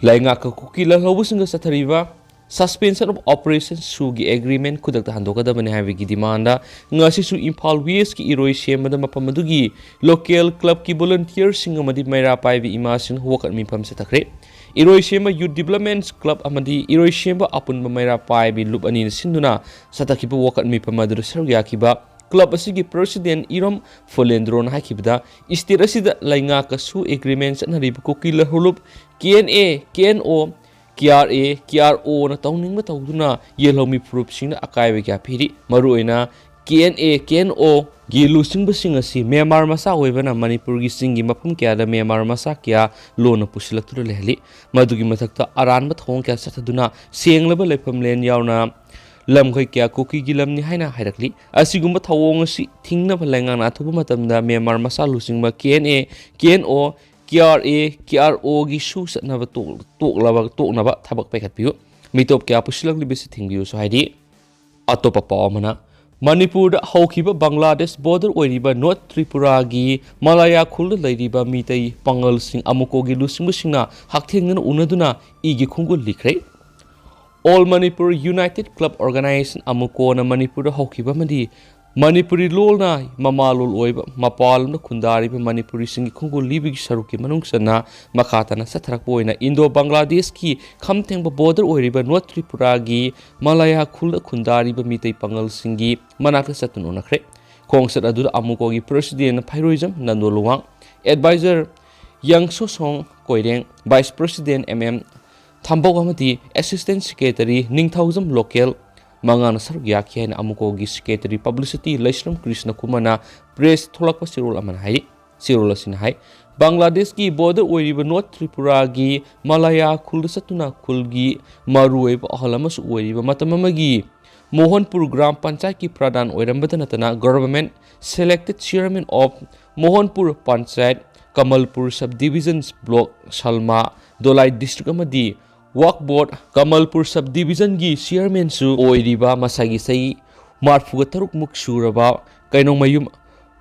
ꯂꯩꯉꯥꯛꯀ ꯀꯨꯀꯤ ꯂꯥꯜꯍꯧꯕꯁꯤꯡꯒ ꯆꯠꯊꯔꯤꯕ Suspension of Operation ꯁꯨꯒꯤ ꯑꯦꯒ꯭ꯔꯤꯃꯦꯟ ꯈꯨꯗꯛꯇ ꯍꯟꯗꯣꯛꯀꯗꯕꯅꯤ ꯍꯥꯏꯕꯒꯤ ꯗꯤꯃꯥꯟꯗ ꯉꯁꯤꯁꯨ ꯏꯝꯐꯥꯜ ꯋꯦꯁꯀꯤ ꯏꯔꯣꯏꯁꯦꯝꯕꯗ ꯃꯐꯝ ꯑꯗꯨꯒꯤ ꯂꯣꯀꯦꯜ ꯀ꯭ꯂꯕꯀꯤ ꯚꯣꯂꯨꯟꯇꯤꯌꯔꯁꯤꯡ ꯑꯃꯗꯤ ꯃꯩꯔꯥ ꯄꯥꯏꯕꯤ ꯏꯃꯥꯁꯤꯡ ꯋꯥꯀꯠ ꯃꯤꯐꯝ ꯆꯠꯊꯈ꯭ꯔꯦ꯫ ꯏꯔꯣꯏꯁꯦꯝꯕ ꯌꯨꯠ ꯗꯤꯕ꯭ꯂꯞꯃꯦꯟ ꯀ꯭ꯂꯕ ꯑꯃꯗꯤ ꯏꯔꯣꯏꯁꯦꯝꯕ ꯑꯄꯨꯟꯕ ꯃꯩꯔꯥ ꯄꯥꯏꯕꯤ ꯂꯨꯞ ꯑꯅꯤꯅ ꯁꯤꯟꯗꯨꯅ ꯆꯠꯊꯈꯤꯕ ꯋꯥꯀꯠ ꯃꯤꯐꯝ ꯑꯗꯨꯗ ꯁꯔꯨꯛ ꯌꯥꯈꯤꯕ ꯀ꯭ꯂꯕ ꯑꯁꯤꯒꯤ ꯄ꯭ꯔꯁꯤꯗꯦꯟ ꯏꯔꯣꯝ ꯐꯨꯂꯦꯟꯗ꯭ꯔꯣꯅ ꯍꯥꯏꯈꯤꯕꯗ, ꯏꯁꯇꯦꯠ ꯑꯁꯤꯗ ꯂꯩꯉꯥꯛꯀꯁꯨ ꯑꯦꯒ꯭ꯔꯤꯃꯦꯟ ꯆꯠꯅꯔꯤꯕ ꯀꯨꯀꯤ ꯂꯍꯨꯂꯨꯞ ꯀꯦ N A, K N O, K R A, K R ꯑꯣꯅ ꯇꯧꯅꯤꯡꯕ ꯇꯧꯗꯨꯅ ꯌꯦꯜꯍꯧꯃꯤ ꯐꯨꯔꯨꯞꯁꯤꯡꯗ ꯑꯀꯥꯏꯕ ꯀꯌꯥ ꯄꯤꯔꯤ꯫ ꯃꯔꯨꯑꯣꯏꯅ ꯀꯦ ꯑꯦꯟ ꯑꯦ, ꯀꯦ ꯑꯦꯟ ꯑꯣꯒꯤ ꯂꯨꯆꯤꯡꯕꯁꯤꯡ ꯑꯁꯤ ꯃ꯭ꯌꯥꯟꯃꯥꯔ ꯃꯆꯥ ꯑꯣꯏꯕꯅ ꯃꯅꯤꯄꯨꯔꯒꯤ ꯆꯤꯡꯒꯤ ꯃꯐꯝ ꯀꯌꯥꯗ ꯃ꯭ꯌꯥꯟꯃꯥꯔ ꯃꯆꯥ ꯀꯌꯥ ꯂꯣꯟꯅ ꯄꯨꯁꯤꯜꯂꯛꯇꯨꯅ ꯂꯩꯍꯜꯂꯤ꯫ ꯃꯗꯨꯒꯤ ꯃꯊꯛꯇ ꯑꯔꯥꯟꯕ ꯊꯧꯑꯣꯡ ꯀꯌꯥ ꯆꯠꯊꯗꯨꯅ ꯁꯦꯡꯂꯕ ꯂꯩꯐꯝꯂꯦꯟ ꯌꯥꯎꯅ ꯂꯝꯈꯩ ꯀꯌꯥ ꯀꯨꯀꯤꯒꯤ ꯂꯝꯅꯤ ꯍꯥꯏꯅ ꯍꯥꯏꯔꯛꯂꯤ꯫ ꯑꯁꯤꯒꯨꯝꯕ ꯊꯧꯑꯣꯡ ꯑꯁꯤ ꯊꯤꯡꯅꯕ ꯂꯩꯉꯥꯛꯅ ꯑꯊꯨꯕ ꯃꯇꯝꯗ ꯃ꯭ꯌꯥꯟꯃꯥꯔ ꯃꯆꯥ ꯂꯨꯆꯤꯡꯕ ꯀꯦ N A, K N O, K R A, K R ꯑꯣꯒꯤ ꯁꯨ ꯆꯠꯅꯕ ꯇꯣꯛ-, ꯇꯣꯛꯂꯕ, ꯇꯣꯛꯅꯕ ꯊꯕꯛ ꯄꯥꯏꯈꯠꯄꯤꯌꯨ꯫ ꯃꯤꯇꯣꯞ ꯀꯌꯥ ꯄꯨꯁꯤꯜꯂꯛꯂꯤꯕꯁꯤ ꯊꯤꯡꯕꯤꯌꯨꯁꯨ ꯍꯥꯏꯔꯤ꯫ ꯑꯇꯣꯞꯄ ꯄꯥꯎ ꯑꯃꯅ, ꯃꯅꯤꯄꯨꯔꯗ ꯍꯧꯈꯤꯕ ꯕꯪꯒ꯭ꯂꯥꯗꯦꯁ ꯕꯣꯔꯗꯔ ꯑꯣꯏꯔꯤꯕ ꯅꯣꯔꯠ ꯇ꯭ꯔꯤꯄꯨꯔꯥꯒꯤ ꯃꯂꯥꯌꯥ ꯈꯨꯜꯗ ꯂꯩꯔꯤꯕ ꯃꯤꯇꯩ ꯄꯥꯉꯜꯁꯤꯡ ꯑꯃꯨꯀꯣꯒꯤ ꯂꯨꯆꯤꯡꯕꯁꯤꯡꯅ ꯍꯛꯊꯦꯡꯅꯅ ꯎꯅꯗꯨꯅ ꯏꯒꯤ ꯈꯣꯡꯒꯨꯜ ꯂꯤꯈ꯭ꯔꯦ꯫ All Manipur United Club Organization, ꯑꯃꯨꯀꯣꯅ ꯃꯅꯤꯄꯨꯔꯗ ꯍꯧꯈꯤꯕ ꯑꯃꯗꯤ ꯃꯅꯤꯄꯨꯔꯤ ꯂꯣꯜꯅ ꯃꯃꯥ ꯂꯣꯜ ꯑꯣꯏꯕ ꯃꯄꯥꯟ ꯂꯝꯗ ꯈꯨꯟꯗꯥꯔꯤꯕ ꯃꯅꯤꯄꯨꯔꯤꯁꯤꯡꯒꯤ ꯈꯣꯡꯒꯨꯜ ꯂꯤꯕꯒꯤ ꯁꯔꯨꯛꯀꯤ ꯃꯅꯨꯡ ꯆꯟꯅ ꯃꯈꯥ ꯇꯥꯅ ꯆꯠꯊꯔꯛꯄ ꯑꯣꯏꯅ ꯏꯟꯗꯣ ꯕꯪꯒ꯭ꯂꯥꯗꯦꯁꯀꯤ ꯈꯝ ꯊꯦꯡꯕ ꯕꯣꯔꯗꯔ ꯑꯣꯏꯔꯤꯕ ꯅꯣꯔꯠ ꯇ꯭ꯔꯤꯄꯨꯔꯥꯒꯤ ꯃꯂꯥꯌꯥ ꯈꯨꯜꯗ ꯈꯨꯟꯗꯥꯔꯤꯕ ꯃꯤꯇꯩ ꯄꯥꯉꯜꯁꯤꯡꯒꯤ ꯃꯅꯥꯛꯇ ꯆꯠꯇꯨꯅ ꯎꯅꯈ꯭ꯔꯦ꯫ ꯈꯣꯡꯆꯠ ꯑꯗꯨꯗ ꯑꯃꯨꯀꯣꯒꯤ ꯄ꯭ꯔꯁꯤꯗꯦꯟ ꯐꯩꯔꯣꯏꯖꯝ ꯅꯟꯗꯣ ꯂꯨꯋꯥꯡ, ꯑꯦꯗꯚꯥꯏꯖꯔ ꯌꯪꯁꯣꯁꯣꯡ Koireng, vice president M M Thambou ꯑꯃꯗꯤ ꯑꯦꯁꯤꯁꯇꯦꯟ ꯁꯦꯀ꯭ꯔꯦꯇꯔꯤ ꯅꯤꯡꯊꯧꯖꯝ ꯂꯣꯀꯦꯜ ꯃꯉꯥꯅ ꯁꯔꯨꯛ ꯌꯥꯈꯤ ꯍꯥꯏꯅ ꯑꯃꯨꯀꯣꯒꯤ ꯁꯦꯀ꯭ꯔꯦꯇꯔꯤ ꯄꯕ꯭ꯂꯤꯁꯤꯇꯤ ꯂꯩꯁ꯭ꯔꯝ ꯀ꯭ꯔꯤꯁꯅ ꯀꯨꯃꯥꯔꯅ ꯄ꯭ꯔꯦꯁ ꯊꯣꯛꯂꯛꯄ ꯆꯦꯔꯣꯜ ꯑꯃꯅ ꯍꯥꯏꯔꯤ꯫ ꯆꯦꯔꯣꯜ ꯑꯁꯤꯅ ꯍꯥꯏ, ꯕꯪꯒ꯭ꯂꯥꯗꯦꯁꯀꯤ ꯕꯣꯔꯗꯔ ꯑꯣꯏꯔꯤꯕ ꯅꯣꯔꯠ ꯇ꯭ꯔꯤꯄꯨꯔꯥꯒꯤ ꯃꯂꯥꯌꯥ ꯈꯨꯜꯗ ꯆꯠꯇꯨꯅ ꯈꯨꯜꯒꯤ ꯃꯔꯨꯑꯣꯏꯕ ꯑꯍꯜ ꯑꯃꯁꯨ ꯑꯣꯏꯔꯤꯕ ꯃꯇꯝ ꯑꯃꯒꯤ ꯃꯣꯍꯟꯄꯨꯔ ꯒ꯭ꯔꯥꯝ ꯄꯟꯆꯥꯌꯠꯀꯤ ꯄ꯭ꯔꯙꯥꯟ ꯑꯣꯏꯔꯝꯕꯗ ꯅꯠꯇꯅ Government Selected Chairman of Mohanpur panchayat, Kamalpur Sub Division Block, Salma, Dholai district ꯑꯃꯗꯤ ꯋꯥꯛ ꯕꯣꯔꯗ ꯀꯃꯜꯄꯨꯔ Sub Divisionꯒꯤ ꯆꯤꯌꯔꯃꯦꯟꯁꯨ ꯑꯣꯏꯔꯤꯕ ꯃꯁꯥꯒꯤ ꯆꯍꯤ ꯃꯔꯤꯐꯨꯇꯔꯨꯛꯃꯨꯛ ꯁꯨꯔꯕ ꯀꯩꯅꯣꯃꯌꯨꯝ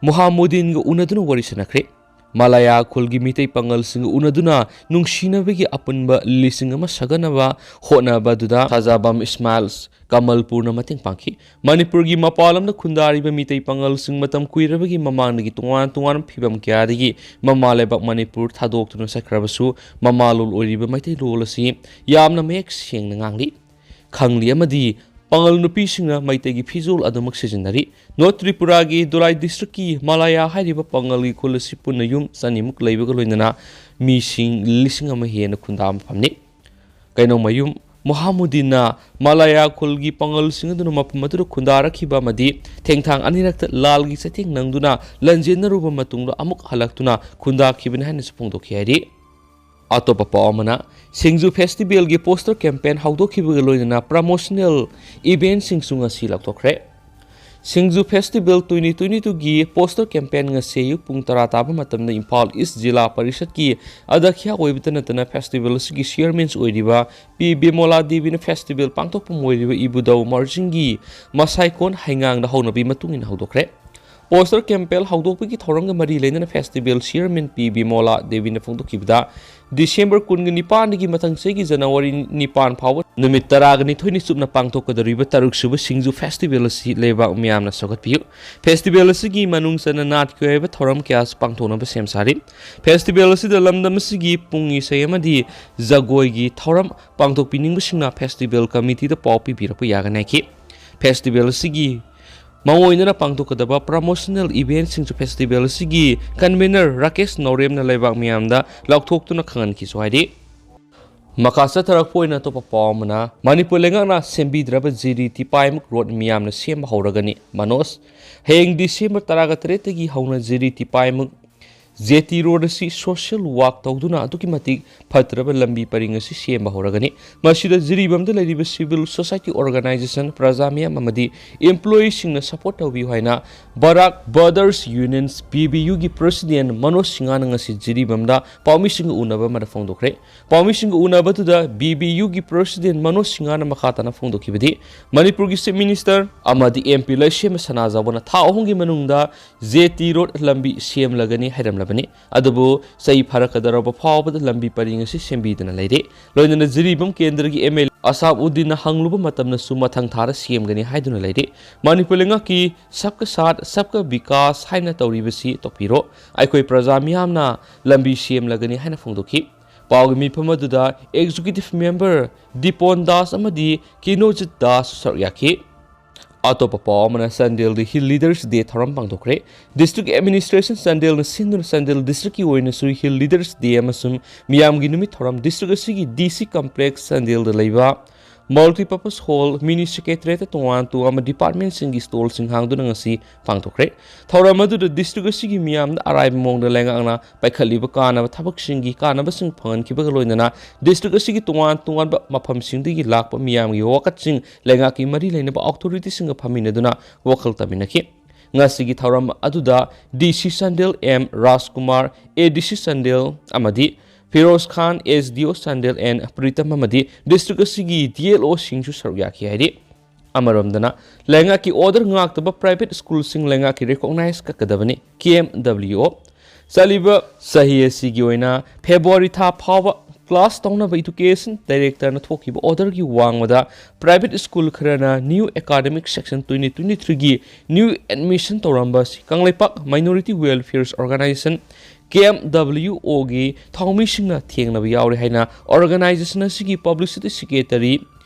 ꯃꯨꯍꯥꯃꯨꯗꯤꯟꯒ ꯎꯅꯗꯨꯅ ꯋꯥꯔꯤ ꯁꯥꯟꯅꯈ꯭ꯔꯦ꯫ ꯃꯂꯥꯌꯥ ꯈꯨꯜꯒꯤ ꯃꯤꯇꯩ ꯄꯥꯉꯜꯁꯤꯡꯒ ꯎꯅꯗꯨꯅ ꯅꯨꯡꯁꯤꯅꯕꯒꯤ ꯑꯄꯨꯟꯕ ꯂꯤꯁꯤꯡ ꯑꯃ ꯁꯥꯒꯠꯅꯕ ꯍꯣꯠꯅꯕꯗꯨꯗ ꯁꯥꯖꯥꯕꯝ ꯏꯁꯃꯥꯏꯜꯁ ꯀꯃꯜꯄꯨꯔꯅ ꯃꯇꯦꯡ ꯄꯥꯡꯈꯤ꯫ ꯃꯅꯤꯄꯨꯔꯒꯤ ꯃꯄꯥꯟ ꯂꯝꯗ ꯈꯨꯟꯗꯥꯔꯤꯕ ꯃꯤꯇꯩ ꯄꯥꯉꯜꯁꯤꯡ ꯃꯇꯝ ꯀꯨꯏꯔꯕꯒꯤ ꯃꯃꯥꯡꯗꯒꯤ ꯇꯣꯉꯥꯟ ꯇꯣꯉꯥꯟꯕ ꯐꯤꯚꯝ ꯀꯌꯥꯗꯒꯤ ꯃꯃꯥ ꯂꯩꯕꯥꯛ ꯃꯅꯤꯄꯨꯔ ꯊꯥꯗꯣꯛꯇꯨꯅ ꯆꯠꯈ꯭ꯔꯕꯁꯨ, ꯃꯃꯥꯂꯣꯟ ꯑꯣꯏꯔꯤꯕ ꯃꯩꯇꯩꯂꯣꯟ ꯑꯁꯤ ꯌꯥꯝꯅ ꯃꯌꯦꯛ ꯁꯦꯡꯅ ꯉꯥꯡꯂꯤ, ꯈꯪꯂꯤ ꯑꯃꯗꯤ ꯄꯥꯉꯜ ꯅꯨꯄꯤꯁꯤꯡꯅ ꯃꯩꯇꯩꯒꯤ ꯐꯤꯖꯣꯜ ꯑꯗꯨꯃꯛ ꯁꯤꯖꯤꯟꯅꯔꯤ꯫ ꯅꯣꯔꯠ ꯇ꯭ꯔꯤꯄꯨꯔꯥꯒꯤ ꯗꯨꯂꯥꯏ ꯗꯤꯁꯇ꯭ꯔꯤꯛꯀꯤ ꯃꯂꯥꯌꯥ ꯍꯥꯏꯔꯤꯕ ꯄꯥꯉꯜꯒꯤ ꯈꯨꯜ ꯑꯁꯤ ꯄꯨꯟꯅ ꯌꯨꯝ ꯆꯅꯤꯃꯨꯛ ꯂꯩꯕꯒ ꯂꯣꯏꯅꯅ ꯃꯤꯁꯤꯡ ꯂꯤꯁꯤꯡ ꯑꯃ ꯍꯦꯟꯅ ꯈꯨꯟꯗꯥꯕ ꯃꯐꯝꯅꯤ꯫ ꯀꯩꯅꯧꯃꯌꯨꯝ ꯃꯣꯍꯥꯃꯨꯗꯤꯟꯅ ꯃꯂꯥꯌꯥ ꯈꯨꯜꯒꯤ ꯄꯥꯉꯜꯁꯤꯡ ꯑꯗꯨꯅ ꯃꯐꯝ ꯑꯗꯨꯗ ꯈꯨꯟꯗꯥꯔꯛꯈꯤꯕ ꯑꯃꯗꯤ ꯊꯦꯡꯊꯥꯡ ꯑꯅꯤꯔꯛꯇ ꯂꯥꯜꯒꯤ ꯆꯩꯊꯦꯡ ꯅꯪꯗꯨꯅ ꯂꯥꯟꯖꯦꯟꯅꯔꯨꯕ ꯃꯇꯨꯡꯗ ꯑꯃꯨꯛ ꯍꯜꯂꯛꯇꯨꯅ ꯈꯨꯟꯗꯥꯈꯤꯕꯅꯤ ꯍꯥꯏꯅꯁꯨ ꯐꯣꯡꯗꯣꯛꯈꯤ ꯍꯥꯏꯔꯤ꯫ ꯑꯇꯣꯞꯄ ꯄꯥꯎ ꯑꯃꯅ, ꯁꯤꯡꯖꯨ ꯐꯦꯁꯇꯤꯚꯦꯜꯒꯤ ꯄꯣꯁꯇꯔ ꯀꯦꯝꯄꯦꯟ ꯍꯧꯗꯣꯛꯈꯤꯕꯒ ꯂꯣꯏꯅꯅ ꯄ꯭ꯔꯃꯣꯁꯅꯦꯜ ꯏꯚꯦꯟꯠꯁꯤꯡꯁꯨ ꯉꯁꯤ ꯂꯥꯎꯊꯣꯛꯈ꯭ꯔꯦ꯫ ꯁꯤꯡꯖꯨ ꯐꯦꯁꯇꯤꯚꯦꯜ ꯇ꯭ꯋꯦꯟꯇꯤ ꯇ꯭ꯋꯦꯟꯇꯤ ꯇꯨꯒꯤ ꯄꯣꯁꯇꯔ ꯀꯦꯝꯄꯦꯟ ꯉꯁꯤ ꯑꯌꯨꯛ ꯄꯨꯡ ꯇꯔꯥ ꯇꯥꯕ ꯃꯇꯝꯗ ꯏꯝꯐꯥꯜ ꯏꯁ ꯖꯤꯂꯥ ꯄꯔꯤꯁꯠꯀꯤ ꯑꯗ꯭ꯌꯛꯁ ꯑꯣꯏꯕꯇ ꯅꯠꯇꯅ ꯐꯦꯁꯇꯤꯚꯦꯜ ꯑꯁꯤꯒꯤ ꯆꯤꯌꯔꯃꯦꯟꯁ ꯑꯣꯏꯔꯤꯕ ꯄꯤ ꯕꯤꯃꯣꯂꯥ ꯗꯦꯕꯤꯅ ꯐꯦꯁꯇꯤꯚꯦꯜ ꯄꯥꯡꯊꯣꯛꯐꯝ ꯑꯣꯏꯔꯤꯕ ꯏꯕꯨꯙꯧ ꯃꯥꯔꯖꯤꯡꯒꯤ ꯃꯁꯥꯏꯀꯣꯟ ꯍꯩꯉꯥꯡꯗ ꯍꯧꯅꯕꯤ ꯃꯇꯨꯡ ꯏꯟꯅ ꯍꯧꯗꯣꯛꯈ꯭ꯔꯦ꯫ ꯄꯣꯁꯇꯔ ꯀꯦꯝꯄꯦꯟ ꯍꯧꯗꯣꯛꯄꯒꯤ ꯊꯧꯔꯝꯒ ꯃꯔꯤ ꯂꯩꯅꯅ ꯐꯦꯁꯇꯤꯚꯦꯜ ꯆꯤꯌꯔꯃꯦꯟ ꯄꯤ ꯕꯤꯃꯣꯂꯥ ꯗꯦꯕꯤꯅ ꯐꯣꯡꯗꯣꯛꯈꯤꯕꯗ, ꯗꯤꯁꯦꯝꯕꯔ ꯀꯨꯟꯒ ꯅꯤꯄꯥꯟꯗꯒꯤ ꯃꯊꯪ ꯆꯍꯤꯒꯤ ꯖꯅꯋꯥꯔꯤ ꯅꯤꯄꯥꯟ ꯐꯥꯎꯕ ꯅꯨꯃꯤꯠ ꯇꯔꯥꯒ ꯅꯤꯊꯣꯏꯅꯤ ꯆꯨꯞꯅ ꯄꯥꯡꯊꯣꯛꯀꯗꯧꯔꯤꯕ ꯇꯔꯨꯛ ꯁꯨꯕ ꯁꯤꯡꯖꯨ ꯐꯦꯁꯇꯤꯚꯦꯜ ꯑꯁꯤ ꯂꯩꯕꯥꯛ ꯃꯤꯌꯥꯝꯅ ꯁꯧꯒꯠꯄꯤꯌꯨ꯫ ꯐꯦꯁꯇꯤꯚꯦꯜ ꯑꯁꯤꯒꯤ ꯃꯅꯨꯡ ꯆꯟꯅ ꯅꯥꯠꯀꯤ ꯑꯣꯏꯕ ꯊꯧꯔꯝ ꯀꯌꯥꯁꯨ ꯄꯥꯡꯊꯣꯛꯅꯕ ꯁꯦꯝ ꯁꯥꯔꯤ꯫ ꯐꯦꯁꯇꯤꯚꯦꯜ ꯑꯁꯤꯗ ꯂꯝꯗꯝ ꯑꯁꯤꯒꯤ ꯄꯨꯡ ꯏꯁꯩ ꯑꯃꯗꯤ ꯖꯒꯣꯏꯒꯤ ꯊꯧꯔꯝ ꯄꯥꯡꯊꯣꯛꯄꯤꯅꯤꯡꯕꯁꯤꯡꯅ ꯐꯦꯁꯇꯤꯚꯦꯜ ꯀꯃꯤꯇꯤꯗ ꯄꯥꯎ ꯄꯤꯕꯤꯔꯛꯄ ꯌꯥꯒꯅꯤ ꯍꯥꯏꯈꯤ꯫ ꯐꯦꯁꯇꯤꯚꯦꯜ ꯑꯁꯤꯒꯤ ꯃꯑꯣꯡ ꯑꯣꯏꯅꯅ ꯄꯥꯡꯊꯣꯛꯀꯗꯕ ꯄ꯭ꯔꯃꯣꯁꯅꯦꯜ ꯏꯚꯦꯟꯠꯁꯤꯡꯁꯨ ꯐꯦꯁꯇꯤꯚꯦꯜ ꯑꯁꯤꯒꯤ ꯀꯟꯚꯦꯅꯔ ꯔꯥꯀꯦꯁ ꯅꯧꯔꯦꯝꯅ ꯂꯩꯕꯥꯛ ꯃꯤꯌꯥꯝꯗ ꯂꯥꯎꯊꯣꯛꯇꯨꯅ ꯈꯪꯍꯟꯈꯤꯁꯨ ꯍꯥꯏꯔꯤ꯫ ꯃꯈꯥ ꯆꯠꯊꯔꯛꯄ ꯑꯣꯏꯅ ꯑꯇꯣꯞꯄ ꯄꯥꯎ ꯑꯃꯅ, ꯃꯅꯤꯄꯨꯔ ꯂꯩꯉꯥꯛꯅ ꯁꯦꯝꯕꯤꯗ꯭ꯔꯕ ꯖꯤꯔꯤ ꯇꯤꯄꯥꯏꯃꯨꯛ ꯔꯣꯗ ꯃꯤꯌꯥꯝꯅ ꯁꯦꯝꯕ ꯍꯧꯔꯒꯅꯤ꯫ ꯃꯅꯣꯖ, ꯍꯌꯦꯡ ꯗꯤꯁꯦꯝꯕꯔ ꯇꯔꯥꯒ ꯇꯔꯦꯠꯇꯒꯤ ꯍꯧꯅ ꯖꯤꯔꯤ ꯇꯤꯄꯥꯏꯃꯨꯛ ꯖꯦꯇꯤ ꯔꯣꯗ ꯑꯁꯤ ꯁꯣꯁꯤꯌꯦꯜ ꯋꯥꯛ ꯇꯧꯗꯨꯅ ꯑꯗꯨꯛꯀꯤ ꯃꯇꯤꯛ ꯐꯠꯇ꯭ꯔꯕ ꯂꯝꯕꯤ ꯄꯔꯤꯡ ꯑꯁꯤ ꯁꯦꯝꯕ ꯍꯧꯔꯒꯅꯤ꯫ ꯃꯁꯤꯗ ꯖꯤꯔꯤꯕꯥꯝꯗ ꯂꯩꯔꯤꯕ ꯁꯤꯚꯤꯜ ꯁꯣꯁꯥꯏꯇꯤ ꯑꯣꯔꯒꯅꯥꯏꯖꯦꯁꯟ, ꯄ꯭ꯔꯖꯥ ꯃꯤꯌꯥꯝ ꯑꯃꯗꯤ ꯏꯝꯄ꯭ꯂꯣꯌꯤꯁꯤꯡꯅ ꯁꯄꯣꯔꯠ ꯇꯧꯕꯤꯌꯨ ꯍꯥꯏꯅ ꯕꯔꯥꯛ ꯕ꯭ꯔꯗꯔꯁ ꯌꯨꯅꯤꯌꯟꯁ, ꯕꯤ ꯕꯤ ꯌꯨꯒꯤ ꯄ꯭ꯔꯦꯁꯤꯗꯦꯟ ꯃꯅꯣꯖ ꯁꯤꯡꯍꯅ ꯉꯁꯤ ꯖꯤꯔꯤꯕꯥꯝꯗ ꯄꯥꯎꯃꯤꯁꯤꯡꯒ ꯎꯅꯕ ꯑꯃꯗ ꯐꯣꯡꯗꯣꯛꯈ꯭ꯔꯦ꯫ ꯄꯥꯎꯃꯤꯁꯤꯡꯒ ꯎꯅꯕꯗꯨꯗ ꯕꯤ ꯕꯤ ꯌꯨꯒꯤ ꯄ꯭ꯔꯦꯁꯤꯗꯦꯟ ꯃꯅꯣꯖ ꯁꯤꯡꯍꯅ ꯃꯈꯥ ꯇꯥꯅ ꯐꯣꯡꯗꯣꯛꯈꯤꯕꯗꯤ, ꯃꯅꯤꯄꯨꯔꯒꯤ ꯆꯤꯐ ꯃꯤꯅꯤꯁꯇꯔ ꯑꯃꯗꯤ ꯑꯦꯝ ꯄꯤ ꯂꯩꯁꯦꯝꯕ ꯁꯅꯥꯖꯥꯎꯕꯅ ꯊꯥ ꯑꯍꯨꯝꯒꯤ ꯃꯅꯨꯡꯗ ꯖꯦꯇꯤ ꯔꯣꯗ ꯂꯝꯕꯤ ꯁꯦꯝꯂꯒꯅꯤ ꯍꯥꯏꯔꯝꯂꯦ꯫ ꯕꯅꯤ꯫ ꯑꯗꯨꯕꯨ ꯆꯩ ꯐꯥꯔꯛꯀꯗꯧꯔꯕ ꯐꯥꯎꯕꯗ ꯂꯝꯕꯤ ꯄꯔꯤꯡ ꯑꯁꯤ ꯁꯦꯝꯕꯤꯗꯨꯅ ꯂꯩꯔꯦ꯫ ꯂꯣꯏꯅꯅ ꯖꯤꯔꯤꯕꯥꯝ ꯀꯦꯟꯗ꯭ꯔꯒꯤ ꯑꯦꯝ ꯑꯦꯜ ꯑꯦ ꯑꯁꯥꯕ ꯎꯗꯤꯟꯅ ꯍꯪꯂꯨꯕ ꯃꯇꯝꯗꯁꯨ ꯃꯊꯪ ꯊꯥꯗ ꯁꯦꯝꯒꯅꯤ ꯍꯥꯏꯗꯨꯅ ꯂꯩꯔꯦ꯫ ꯃꯅꯤꯄꯨꯔ ꯂꯩꯉꯥꯛꯀꯤ "ꯁꯕꯀꯥ ꯁꯥꯊ, ꯁꯕꯀꯥ ꯕꯤꯀꯥꯁ" ꯍꯥꯏꯅ ꯇꯧꯔꯤꯕꯁꯤ ꯇꯣꯛꯄꯤꯔꯣ, ꯑꯩꯈꯣꯏ ꯄ꯭ꯔꯖꯥ ꯃꯤꯌꯥꯝꯅ ꯂꯝꯕꯤ ꯁꯦꯝꯂꯒꯅꯤ ꯍꯥꯏꯅ ꯐꯣꯡꯗꯣꯛꯈꯤ꯫ ꯄꯥꯎꯒꯤ ꯃꯤꯐꯝ ꯑꯗꯨꯗ ꯑꯦꯛꯖꯤꯀ꯭ꯌꯨꯇꯤꯚ ꯃꯦꯝꯕꯔ ꯗꯤꯄꯣꯟ ꯗꯥꯁ ꯑꯃꯗꯤ ꯀꯤꯅꯣꯖꯤꯠ ꯗꯥꯁ ꯁꯔꯨꯛ ꯌꯥꯈꯤ꯫ ꯑꯇꯣꯞꯄ ꯄꯥꯎ ꯑꯃꯅ, ꯆꯥꯟꯗꯦꯜꯗ ꯍꯤꯜ ꯂꯤꯗꯔꯁ ꯗꯦ ꯊꯧꯔꯝ ꯄꯥꯡꯊꯣꯛꯈ꯭ꯔꯦ꯫ ꯗꯤꯁꯇ꯭ꯔꯤꯛ ꯑꯦꯗꯃꯤꯅꯤꯁꯇ꯭ꯔꯦꯁꯟ ꯆꯥꯟꯗꯦꯜꯅ ꯁꯤꯟꯗꯨꯅ ꯆꯥꯟꯗꯦꯜ ꯗꯤꯁꯇ꯭ꯔꯤꯛꯀꯤ ꯑꯣꯏꯅꯁꯨ ꯍꯤꯜ ꯂꯤꯗꯔꯁ ꯗꯦ ꯑꯃꯁꯨꯡ ꯃꯤꯌꯥꯝꯒꯤ ꯅꯨꯃꯤꯠ ꯊꯧꯔꯝ ꯗꯤꯁꯇ꯭ꯔꯤꯛ ꯑꯁꯤꯒꯤ ꯗꯤ ꯁꯤ ꯀꯝꯄ꯭ꯂꯦꯛꯁ ꯆꯥꯟꯗꯦꯜꯗ ꯂꯩꯕ ꯃꯜꯇꯤꯄꯔꯄꯁ ꯍꯣꯜ, ꯃꯤꯅꯤ ꯁꯦꯀ꯭ꯔꯦꯇꯔꯤꯌꯦꯠꯇ ꯇꯣꯉꯥꯟ ꯇꯣꯉꯥꯟꯕ ꯗꯤꯄꯥꯔꯠꯃꯦꯟꯁꯤꯡꯒꯤ ꯁ꯭ꯇꯣꯜꯁꯤꯡ ꯍꯥꯡꯗꯨꯅ ꯉꯁꯤ ꯄꯥꯡꯊꯣꯛꯈ꯭ꯔꯦ꯫ ꯊꯧꯔꯝ ꯑꯗꯨꯗ ꯗꯤꯁꯇ꯭ꯔꯤꯛ ꯑꯁꯤꯒꯤ ꯃꯤꯌꯥꯝꯗ ꯑꯔꯥꯏꯕ ꯃꯑꯣꯡꯗ ꯂꯩꯉꯥꯛꯅ ꯄꯥꯏꯈꯠꯂꯤꯕ ꯀꯥꯟꯅꯕ ꯊꯕꯛꯁꯤꯡꯒꯤ ꯀꯥꯟꯅꯕꯁꯤꯡ ꯐꯪꯍꯟꯈꯤꯕꯒ ꯂꯣꯏꯅꯅ ꯗꯤꯁꯇ꯭ꯔꯤꯛ ꯑꯁꯤꯒꯤ ꯇꯣꯉꯥꯟ ꯇꯣꯉꯥꯟꯕ ꯃꯐꯝꯁꯤꯡꯗꯒꯤ ꯂꯥꯛꯄ ꯃꯤꯌꯥꯝꯒꯤ ꯋꯥꯀꯠꯁꯤꯡ ꯂꯩꯉꯥꯛꯀꯤ ꯃꯔꯤ ꯂꯩꯅꯕ ꯑꯣꯊꯣꯔꯤꯇꯤꯁꯤꯡꯒ ꯐꯝꯃꯤꯟꯅꯗꯨꯅ ꯋꯥꯈꯜ ꯇꯥꯃꯤꯟꯅꯈꯤ꯫ ꯉꯁꯤꯒꯤ ꯊꯧꯔꯝ ꯑꯗꯨꯗ ꯗꯤ ꯁꯤ ꯆꯥꯟꯗꯦꯜ ꯑꯦꯝ ꯔꯥꯖꯀꯨꯃꯥꯔ, ꯑꯦ ꯗꯤ ꯁꯤ ꯆꯥꯟꯗꯦꯜ ꯑꯃꯗꯤ ꯐꯤꯔꯣꯖ ꯈꯥꯟ, ꯑꯦꯁ ꯗꯤ ꯑꯣ ꯆꯥꯟꯗꯦꯜ ꯑꯦꯟ ꯄ꯭ꯔꯤꯇꯝ ꯑꯃꯗꯤ ꯗꯤꯁꯇ꯭ꯔꯤꯛ ꯑꯁꯤꯒꯤ ꯗꯤ ꯑꯦꯜ ꯑꯣꯁꯤꯡꯁꯨ ꯁꯔꯨꯛ ꯌꯥꯈꯤ ꯍꯥꯏꯔꯤ꯫ ꯑꯃꯔꯣꯝꯗꯅ, ꯂꯩꯉꯥꯛꯀꯤ ꯑꯣꯔꯗꯔ ꯉꯥꯛꯇꯕ ꯄ꯭ꯔꯥꯏꯚꯦꯠ ꯁ꯭ꯀꯨꯜꯁꯤꯡ ꯂꯩꯉꯥꯛꯀꯤ ꯔꯤꯀꯣꯛꯅꯥꯏꯖ ꯀꯛꯀꯗꯕꯅꯤ, ꯀꯦ ꯑꯦꯝ ꯗꯕ꯭ꯂꯤꯌꯨ ꯑꯣ꯫ ꯆꯠꯂꯤꯕ ꯆꯍꯤ ꯑꯁꯤꯒꯤ ꯑꯣꯏꯅ ꯐꯦꯕ꯭ꯔꯨꯋꯥꯔꯤ ꯊꯥ ꯐꯥꯎꯕ ꯀ꯭ꯂꯥꯁ ꯇꯧꯅꯕ ꯏꯗꯨꯀꯦꯁꯟ ꯗꯥꯏꯔꯦꯛꯇꯔꯅ ꯊꯣꯛꯈꯤꯕ ꯑꯣꯔꯗꯔꯒꯤ ꯋꯥꯡꯃꯗ ꯄ꯭ꯔꯥꯏꯚꯦꯠ ꯁ꯭ꯀꯨꯜ ꯈꯔꯅ new academic session twenty twenty ꯊ꯭ꯔꯤꯒꯤ ꯅ꯭ꯌꯨ ꯑꯦꯗꯃꯤꯁꯟ ꯇꯧꯔꯝꯕ ꯑꯁꯤ ꯀꯪꯂꯩꯄꯥꯛ ꯃꯥꯏꯅꯣꯔꯤꯇꯤ ꯋꯦꯜꯐꯤꯌꯔꯁ ꯑꯣꯔꯒꯅꯥꯏꯖꯦꯁꯟ, ꯀꯦ ꯑꯦꯝ ꯗꯕ꯭ꯂꯤꯌꯨ ꯑꯣꯒꯤ ꯊꯧꯃꯤꯁꯤꯡꯅ ꯊꯦꯡꯅꯕ ꯌꯥꯎꯔꯦ ꯍꯥꯏꯅ ꯑꯣꯔꯒꯅꯥꯏꯖꯦꯁꯟ ꯑꯁꯤꯒꯤ ꯄꯕ꯭ꯂꯤꯁꯤꯇꯤ ꯁꯦꯀ꯭ꯔꯦꯇꯔꯤ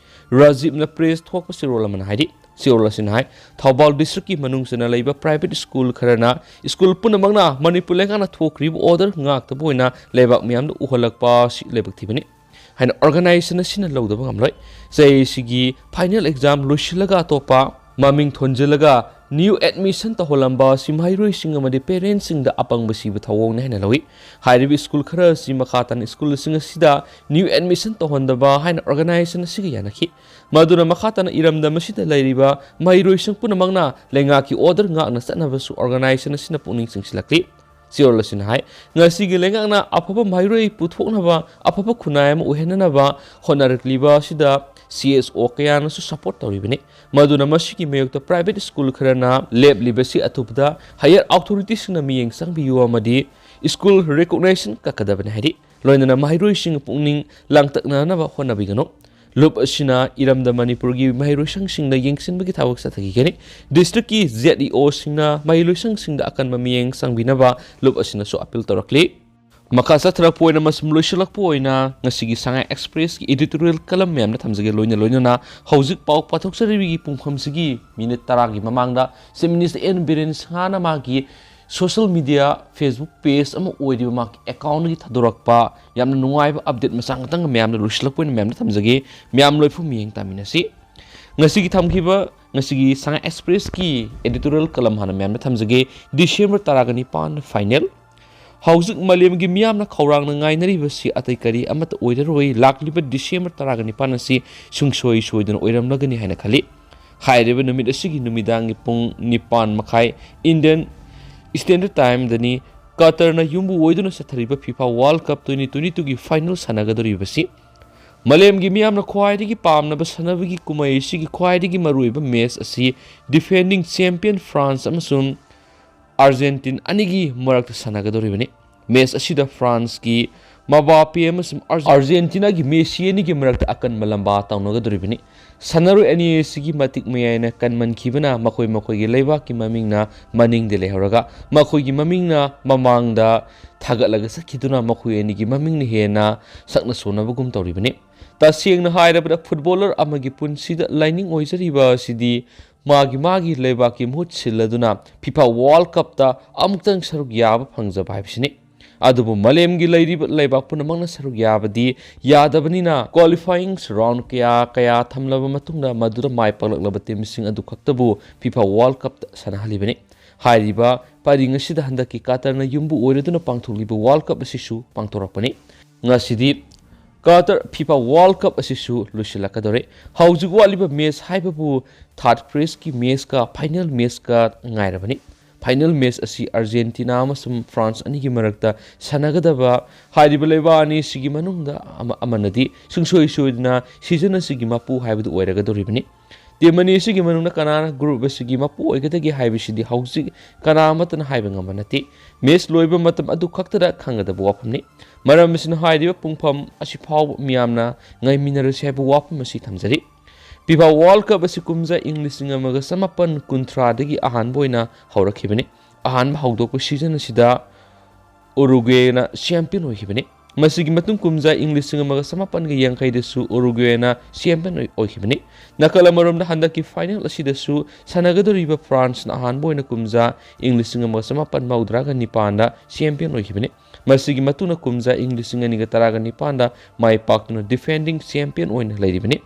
ꯔꯥꯖꯤꯕꯅ ꯄ꯭ꯔꯦꯁ ꯊꯣꯛꯄ ꯆꯦꯔꯣꯜ ꯑꯃꯅ ꯍꯥꯏꯔꯤ꯫ ꯆꯦꯔꯣꯜ ꯑꯁꯤꯅ ꯍꯥꯏ, ꯊꯧꯕꯥꯜ ꯗꯤꯁꯇ꯭ꯔꯤꯛꯀꯤ ꯃꯅꯨꯡ ꯆꯟꯅ ꯂꯩꯕ ꯄ꯭ꯔꯥꯏꯚꯦꯠ ꯁ꯭ꯀꯨꯜ ꯈꯔꯅ ꯁ꯭ꯀꯨꯜ ꯄꯨꯝꯅꯃꯛꯅ ꯃꯅꯤꯄꯨꯔ ꯂꯩꯉꯥꯛꯅ ꯊꯣꯛꯈ꯭ꯔꯤꯕ ꯑꯣꯔꯗꯔ ꯉꯥꯛꯇꯕ ꯑꯣꯏꯅ ꯂꯩꯕꯥꯛ ꯃꯤꯌꯥꯝꯗ ꯎꯍꯜꯂꯛꯄ ꯑꯁꯤ ꯂꯥꯏꯕꯛ ꯊꯤꯕꯅꯤ ꯍꯥꯏꯅ ꯑꯣꯔꯒꯅꯥꯏꯖꯦꯁꯟ ꯑꯁꯤꯅ ꯂꯧꯗꯕ ꯉꯝꯂꯣꯏ꯫ ꯆꯍꯤ ꯑꯁꯤꯒꯤ ꯐꯥꯏꯅꯦꯜ ꯑꯦꯛꯖꯥꯝ ꯂꯣꯏꯁꯤꯜꯂꯒ ꯑꯇꯣꯞꯄ ꯃꯃꯤꯡ ꯊꯣꯟꯖꯤꯜꯂꯒ ꯅ꯭ꯌꯨ ꯑꯦꯗꯃꯤꯁꯟ ꯇꯧꯍꯜꯂꯝꯕ ꯑꯁꯤ ꯃꯍꯩꯔꯣꯏꯁꯤꯡ ꯑꯃꯗꯤ ꯄꯦꯔꯦꯟꯁꯁꯤꯡꯗ ꯑꯄꯪꯕ ꯁꯤꯕ ꯊꯧꯑꯣꯡꯅꯤ ꯍꯥꯏꯅ ꯂꯧꯏ꯫ ꯍꯥꯏꯔꯤꯕ ꯁ꯭ꯀꯨꯜ ꯈꯔ ꯑꯁꯤ ꯃꯈꯥ ꯇꯥꯅ ꯁ꯭ꯀꯨꯜꯁꯤꯡ ꯑꯁꯤꯗ ꯅ꯭ꯌꯨ ꯑꯦꯗꯃꯤꯁꯟ ꯇꯧꯍꯟꯗꯕ ꯍꯥꯏꯅ ꯑꯣꯔꯒꯅꯥꯏꯖꯦꯁꯟ ꯑꯁꯤꯒ ꯌꯥꯅꯈꯤ꯫ ꯃꯗꯨꯅ ꯃꯈꯥ ꯇꯥꯅ ꯏꯔꯝꯗꯝ ꯑꯁꯤꯗ ꯂꯩꯔꯤꯕ ꯃꯍꯩꯔꯣꯏꯁꯤꯡ ꯄꯨꯝꯅꯃꯛꯅ ꯂꯩꯉꯥꯛꯀꯤ ꯑꯣꯔꯗꯔ ꯉꯥꯛꯅ ꯆꯠꯅꯕꯁꯨ ꯑꯣꯔꯒꯅꯥꯏꯖꯦꯁꯟ ꯑꯁꯤꯅ ꯄꯨꯛꯅꯤꯡ ꯆꯤꯡꯁꯤꯜꯂꯛꯂꯤ꯫ ꯆꯦꯔꯣꯜ ꯑꯁꯤꯅ ꯍꯥꯏ, ꯉꯁꯤꯒꯤ ꯂꯩꯉꯥꯛꯅ ꯑꯐꯕ ꯃꯍꯩꯔꯣꯏ ꯄꯨꯊꯣꯛꯅꯕ, ꯑꯐꯕ ꯈꯨꯟꯅꯥꯏ ꯑꯃ ꯑꯣꯏꯍꯟꯅꯅꯕ ꯍꯣꯠꯅꯔꯛꯂꯤꯕ ꯑꯁꯤꯗ ꯁꯤ ꯑꯦꯁ ꯑꯣ ꯀꯌꯥꯅꯁꯨ ꯁꯄꯣꯔꯠ ꯇꯧꯔꯤꯕꯅꯤ꯫ ꯃꯗꯨꯅ ꯃꯁꯤꯒꯤ ꯃꯥꯌꯣꯛꯇ ꯄ꯭ꯔꯥꯏꯚꯦꯠ ꯁ꯭ꯀꯨꯜ ꯈꯔꯅ ꯂꯦꯞꯂꯤꯕꯁꯤ ꯑꯊꯨꯕꯗ ꯍꯥꯌꯔ ꯑꯣꯊꯣꯔꯤꯇꯤꯁꯤꯡꯅ ꯃꯤꯠꯌꯦꯡ ꯆꯪꯕꯤꯌꯨ ꯑꯃꯗꯤ ꯁ꯭ꯀꯨꯜ ꯔꯤꯀꯣꯒꯅꯥꯏꯖꯦꯁꯟ ꯀꯛꯀꯗꯕꯅꯤ ꯍꯥꯏꯔꯤ꯫ ꯂꯣꯏꯅꯅ ꯃꯍꯩꯔꯣꯏꯁꯤꯡ ꯄꯨꯛꯅꯤꯡ ꯂꯥꯡꯇꯛꯅꯅꯕ ꯍꯣꯠꯅꯕꯤꯒꯅꯨ꯫ ꯂꯨꯞ ꯑꯁꯤꯅ ꯏꯔꯝꯗꯝ ꯃꯅꯤꯄꯨꯔꯒꯤ ꯃꯍꯩꯔꯣꯏꯁꯪꯁꯤꯡꯗ ꯌꯦꯡꯁꯤꯟꯕꯒꯤ ꯊꯕꯛ ꯆꯠꯊꯈꯤꯒꯅꯤ꯫ ꯗꯤꯁꯇ꯭ꯔꯤꯛꯀꯤ ꯖꯦꯠ ꯏ ꯑꯣꯁꯤꯡꯅ ꯃꯍꯩꯔꯣꯏꯁꯪꯁꯤꯡꯗ ꯑꯀꯟꯕ ꯃꯤꯠꯌꯦꯡ ꯆꯪꯕꯤꯅꯕ ꯂꯨꯞ ꯑꯁꯤꯅꯁꯨ ꯑꯄꯤꯜ ꯇꯧꯔꯛꯂꯤ꯫ ꯃꯈꯥ ꯆꯠꯊꯔꯛꯄ ꯑꯣꯏꯅ ꯃꯁꯨꯝ ꯂꯣꯏꯁꯤꯜꯂꯛꯄ ꯑꯣꯏꯅ ꯉꯁꯤꯒꯤ ꯁꯉꯥꯏ ꯑꯦꯛꯁꯄ꯭ꯔꯦꯁꯀꯤ ꯏꯗꯤꯇꯣꯔꯤꯌꯦꯜ ꯀꯂꯝ ꯃꯌꯥꯝꯅ ꯊꯝꯖꯒꯦ꯫ ꯂꯣꯏꯅ ꯂꯣꯏꯅꯅ ꯍꯧꯖꯤꯛ ꯄꯥꯎ ꯄꯥꯊꯣꯛꯆꯔꯤꯕꯒꯤ ꯄꯨꯡꯐꯝꯁꯤꯒꯤ ꯃꯤꯅꯤꯠ ꯇꯔꯥꯒꯤ ꯃꯃꯥꯡꯗ ꯆꯤꯐ ꯃꯤꯅꯤꯁꯇꯔ ꯑꯦꯟ ꯕꯤꯔꯦꯟ ꯁꯤꯡꯍꯅ ꯃꯥꯒꯤ ꯁꯣꯁꯤꯌꯦꯜ ꯃꯤꯗꯤꯌꯥ, ꯐꯦꯁꯕꯨꯛ ꯄꯦꯖ ꯑꯃ ꯑꯣꯏꯔꯤꯕ ꯃꯍꯥꯛꯀꯤ ꯑꯦꯀꯥꯎꯟꯗꯒꯤ ꯊꯥꯗꯣꯔꯛꯄ ꯌꯥꯝꯅ ꯅꯨꯡꯉꯥꯏꯕ ꯑꯞꯗꯦꯠ ꯃꯆꯥ ꯉꯥꯛꯇꯪ ꯃꯌꯥꯝꯅ ꯂꯣꯏꯁꯤꯜꯂꯛꯄ ꯑꯣꯏꯅ ꯃꯌꯥꯝꯅ ꯊꯝꯖꯒꯦ꯫ ꯃꯌꯥꯝ ꯂꯣꯏꯐꯝ ꯃꯤꯠꯌꯦꯡ ꯇꯥꯃꯤꯟꯅꯁꯤ꯫ ꯉꯁꯤꯒꯤ ꯊꯝꯈꯤꯕ, ꯉꯁꯤꯒꯤ ꯁꯉꯥꯏ ꯑꯦꯛꯁꯄ꯭ꯔꯦꯁꯀꯤ ꯏꯗꯤꯇꯣꯔꯤꯌꯦꯜ ꯀꯂꯝ ꯍꯥꯟꯅ ꯃꯌꯥꯝꯅ ꯊꯝꯖꯒꯦ꯫ ꯗꯤꯁꯦꯝꯕꯔ ꯇꯔꯥꯒ ꯅꯤꯄꯥꯟ ꯐꯥꯏꯅꯦꯜ꯫ ꯍꯧꯖꯤꯛ ꯃꯥꯂꯦꯝꯒꯤ ꯃꯤꯌꯥꯝꯅ ꯈꯧꯔꯥꯡꯅ ꯉꯥꯏꯅꯔꯤꯕꯁꯤ ꯑꯇꯩ ꯀꯔꯤ ꯑꯃꯠꯇ ꯑꯣꯏꯔꯔꯣꯏ꯫ ꯂꯥꯛꯂꯤꯕ ꯗꯤꯁꯦꯝꯕꯔ ꯇꯔꯥꯒ ꯅꯤꯄꯥꯟ ꯑꯁꯤ ꯁꯨꯡꯁꯣꯏ ꯁꯣꯏꯗꯅ ꯑꯣꯏꯔꯝꯂꯒꯅꯤ ꯍꯥꯏꯅ ꯈꯜꯂꯤ꯫ ꯍꯥꯏꯔꯤꯕ ꯅꯨꯃꯤꯠ ꯑꯁꯤꯒꯤ ꯅꯨꯃꯤꯗꯥꯡꯒꯤ ꯄꯨꯡ ꯅꯤꯄꯥꯟ ꯃꯈꯥꯏ Indian Standard Timeꯗꯅꯤ ꯀꯇꯔꯅ ꯌꯨꯝꯕꯨ ꯑꯣꯏꯗꯨꯅ ꯆꯠꯊꯔꯤꯕ FIFA world cup twenty twenty ꯇꯨꯒꯤ ꯐꯥꯏꯅꯦꯜ ꯁꯥꯟꯅꯒꯗꯧꯔꯤꯕꯁꯤ꯫ ꯃꯥꯂꯦꯝꯒꯤ ꯃꯤꯌꯥꯝꯅ ꯈ꯭ꯋꯥꯏꯗꯒꯤ ꯄꯥꯝꯅꯕ ꯁꯥꯟꯅꯕꯒꯤ ꯀꯨꯝꯍꯩ ꯑꯁꯤꯒꯤ ꯈ꯭ꯋꯥꯏꯗꯒꯤ ꯃꯔꯨꯑꯣꯏꯕ ꯃꯦꯆ ꯑꯁꯤ ꯗꯤꯐꯦꯟꯗꯤꯡ ꯆꯦꯝꯄꯤꯌꯟ ꯐ꯭ꯔꯥꯟꯁ ꯑꯃꯁꯨꯡ ꯑꯥꯔꯖꯦꯟꯇꯤꯟ ꯑꯅꯤꯒꯤ ꯃꯔꯛꯇ ꯁꯥꯟꯅꯒꯗꯧꯔꯤꯕꯅꯤ꯫ ꯃꯦꯆ ꯑꯁꯤꯗ ꯐ꯭ꯔꯥꯟꯁꯀꯤ ꯃꯕꯥꯄꯦ ꯑꯃꯁꯨꯡ ꯑꯥꯔ-, ꯑꯥꯔꯖꯦꯟꯇꯤꯅꯥꯒꯤ ꯃꯦꯁꯤ ꯑꯅꯤꯒꯤ ꯃꯔꯛꯇ ꯑꯀꯟꯕ ꯂꯝꯕꯥ ꯇꯧꯅꯒꯗꯧꯔꯤꯕꯅꯤ꯫ ꯁꯥꯟꯅꯔꯣꯏ ꯑꯅꯤ ꯑꯁꯤꯒꯤ ꯃꯇꯤꯛ ꯃꯌꯥꯏꯅ ꯀꯟꯃꯟꯈꯤꯕꯅ ꯃꯈꯣꯏ ꯃꯈꯣꯏꯒꯤ ꯂꯩꯕꯥꯛꯀꯤ ꯃꯃꯤꯡꯅ ꯃꯅꯤꯡꯗ ꯂꯩꯍꯧꯔꯒ ꯃꯈꯣꯏꯒꯤ ꯃꯃꯤꯡꯅ ꯃꯃꯥꯡꯗ ꯊꯥꯒꯠꯂꯒ ꯆꯠꯈꯤꯗꯨꯅ ꯃꯈꯣꯏ ꯑꯅꯤꯒꯤ ꯃꯃꯤꯡꯅ ꯍꯦꯟꯅ ꯁꯛꯅ ꯁꯣꯟꯅꯕꯒꯨꯝ ꯇꯧꯔꯤꯕꯅꯤ꯫ ꯇꯁꯦꯡꯅ ꯍꯥꯏꯔꯕꯗ ꯐꯨꯠꯕꯣꯂꯔ ꯑꯃꯒꯤ ꯄꯨꯟꯁꯤꯗ ꯂꯥꯏꯅꯤꯡ ꯑꯣꯏꯖꯔꯤꯕ ꯑꯁꯤꯗꯤ ꯃꯥꯒꯤ ꯃꯥꯒꯤ ꯂꯩꯕꯥꯛꯀꯤ ꯃꯍꯨꯠ ꯁꯤꯜꯂꯗꯨꯅ ꯐꯤꯐꯥ ꯋꯥꯔꯜ ꯀꯞꯇ ꯑꯃꯨꯛꯇꯪ ꯁꯔꯨꯛ ꯌꯥꯕ ꯐꯪꯖꯕ ꯍꯥꯏꯕꯁꯤꯅꯤ꯫ ꯑꯗꯨꯕꯨ ꯃꯥꯂꯦꯝꯒꯤ ꯂꯩꯔꯤꯕ ꯂꯩꯕꯥꯛ ꯄꯨꯝꯅꯃꯛꯅ ꯁꯔꯨꯛ ꯌꯥꯕꯗꯤ ꯌꯥꯗꯕꯅꯤꯅ ꯀ꯭ꯋꯥꯂꯤꯐꯥꯏꯌꯤꯡ ꯔꯥꯎꯟ ꯀꯌꯥ ꯀꯌꯥ ꯊꯝꯂꯕ ꯃꯇꯨꯡꯗ ꯃꯗꯨꯗ ꯃꯥꯏ ꯄꯥꯛꯂꯛꯂꯕ ꯇꯤꯝꯁꯤꯡ ꯑꯗꯨ ꯈꯛꯇꯕꯨ ꯐꯤꯐꯥ ꯋꯥꯔꯜ ꯀꯞꯇ ꯁꯥꯟꯅꯍꯜꯂꯤꯕꯅꯤ꯫ ꯍꯥꯏꯔꯤꯕ ꯄꯔꯤꯡ ꯑꯁꯤꯗ ꯍꯟꯗꯛꯀꯤ ꯀꯇꯔꯅ ꯌꯨꯝꯕꯨ ꯑꯣꯏꯔꯗꯨꯅ ꯄꯥꯡꯊꯣꯛꯂꯤꯕ ꯋꯥꯔꯜ ꯀꯞ ꯑꯁꯤꯁꯨ ꯄꯥꯡꯊꯣꯔꯛꯄꯅꯤ꯫ ꯉꯁꯤꯗꯤ ꯀꯇꯔ ꯐꯤꯐꯥ ꯋꯥꯔꯜ ꯀꯞ ꯑꯁꯤꯁꯨ ꯂꯣꯏꯁꯤꯜꯂꯛꯀꯗꯧꯔꯦ꯫ ꯍꯧꯖꯤꯛ ꯋꯥꯠꯂꯤꯕ ꯃꯦꯆ ꯍꯥꯏꯕꯕꯨ ꯊꯥꯔꯠ ꯄ꯭ꯂꯦꯁꯀꯤ ꯃꯦꯆꯀ ꯐꯥꯏꯅꯦꯜ ꯃꯦꯆꯀ ꯉꯥꯏꯔꯕꯅꯤ꯫ ꯐꯥꯏꯅꯦꯜ ꯃꯦꯆ ꯑꯁꯤ ꯑꯥꯔꯖꯦꯟꯇꯤꯅꯥ ꯑꯃꯁꯨꯡ ꯐ꯭ꯔꯥꯟꯁ ꯑꯅꯤꯒꯤ ꯃꯔꯛꯇ ꯁꯥꯟꯅꯒꯗꯕ꯫ ꯍꯥꯏꯔꯤꯕ ꯂꯩꯕꯥꯛ ꯑꯅꯤꯁꯤꯒꯤ ꯃꯅꯨꯡꯗ ꯑꯃ-, ꯑꯃꯅꯗꯤ ꯁꯨꯡꯁꯣꯏ ꯁꯣꯏꯗꯅ ꯁꯤꯖꯟ ꯑꯁꯤꯒꯤ ꯃꯄꯨ ꯍꯥꯏꯕꯗꯨ ꯑꯣꯏꯔꯒꯗꯧꯔꯤꯕꯅꯤ꯫ ꯇꯤꯝ ꯑꯅꯤ ꯑꯁꯤꯒꯤ ꯃꯅꯨꯡꯗ ꯀꯅꯥꯅ ꯒ꯭ꯔꯨꯞ ꯑꯁꯤꯒꯤ ꯃꯄꯨ ꯑꯣꯏꯒꯗꯒꯦ ꯍꯥꯏꯕꯁꯤꯗꯤ ꯍꯧꯖꯤꯛ ꯀꯅꯥ ꯑꯃꯠꯇꯅ ꯍꯥꯏꯕ ꯉꯝꯕ ꯅꯠꯇꯦ꯫ ꯃꯦꯆ ꯂꯣꯏꯕ ꯃꯇꯝ ꯑꯗꯨ ꯈꯛꯇꯗ ꯈꯪꯒꯗꯕ ꯋꯥꯐꯝꯅꯤ꯫ ꯃꯔꯝ ꯑꯁꯤꯅ ꯍꯥꯏꯔꯤꯕ ꯄꯨꯡꯐꯝ ꯑꯁꯤ ꯐꯥꯎꯕ ꯃꯤꯌꯥꯝꯅ ꯉꯥꯏꯃꯤꯟꯅꯔꯁꯤ ꯍꯥꯏꯕ ꯋꯥꯐꯝ ꯑꯁꯤ ꯊꯝꯖꯔꯤ꯫ ꯐꯤꯐꯥ ꯋꯥꯔꯜ ꯀꯞ ꯑꯁꯤ ꯀꯨꯝꯖꯥ ꯏꯪ ꯂꯤꯁꯤꯡ ꯑꯃꯒ ꯆꯃꯥꯄꯟ ꯀꯨꯟꯊ꯭ꯔꯥꯗꯒꯤ ꯑꯍꯥꯟꯕ ꯑꯣꯏꯅ ꯍꯧꯔꯛꯈꯤꯕꯅꯤ꯫ ꯑꯍꯥꯟꯕ ꯍꯧꯗꯣꯛꯄ ꯁꯤꯖꯟ ꯑꯁꯤꯗ ꯎꯔꯨꯒ꯭ꯋꯦꯅ ꯆꯦꯝꯄꯤꯌꯟ ꯑꯣꯏꯈꯤꯕꯅꯤ꯫ ꯃꯁꯤꯒꯤ ꯃꯇꯨꯡ ꯀꯨꯝꯖꯥ ꯏꯪ ꯂꯤꯁꯤꯡ ꯑꯃꯒ ꯆꯃꯥꯄꯟꯒ ꯌꯥꯡꯈꯩꯗꯁꯨ ꯎꯔꯨꯒ꯭ꯋꯦꯅ ꯆꯦꯝꯄꯤꯌꯟ ꯑꯣꯏ-, ꯑꯣꯏꯈꯤꯕꯅꯤ꯫ ꯅꯥꯀꯜ ꯑꯃꯔꯣꯝꯗ ꯍꯟꯗꯛꯀꯤ ꯐꯥꯏꯅꯦꯜ ꯑꯁꯤꯗꯁꯨ ꯁꯥꯟꯅꯒꯗꯧꯔꯤꯕ ꯐ꯭ꯔꯥꯟꯁꯅ ꯑꯍꯥꯟꯕ ꯑꯣꯏꯅ ꯀꯨꯝꯖꯥ ꯏꯪ ꯂꯤꯁꯤꯡ ꯑꯃꯒ ꯆꯃꯥꯄꯟ ꯃꯧꯗ꯭ꯔꯥꯒ ꯅꯤꯄꯥꯟꯗ ꯆꯦꯝꯄꯤꯌꯟ ꯑꯣꯏꯈꯤꯕꯅꯤ꯫ ꯃꯁꯤꯒꯤ ꯃꯇꯨꯡꯗ ꯀꯨꯝꯖꯥ ꯏꯪ ꯂꯤꯁꯤꯡ ꯑꯅꯤꯒ ꯇꯔꯥꯒ ꯅꯤꯄꯥꯟꯗ ꯃꯥꯏ ꯄꯥꯛꯇꯨꯅ ꯗꯤꯐꯦꯟꯗꯤꯡ ꯆꯦꯝꯄꯤꯌꯟ ꯑꯣꯏꯅ ꯂꯩꯔꯤꯕꯅꯤ꯫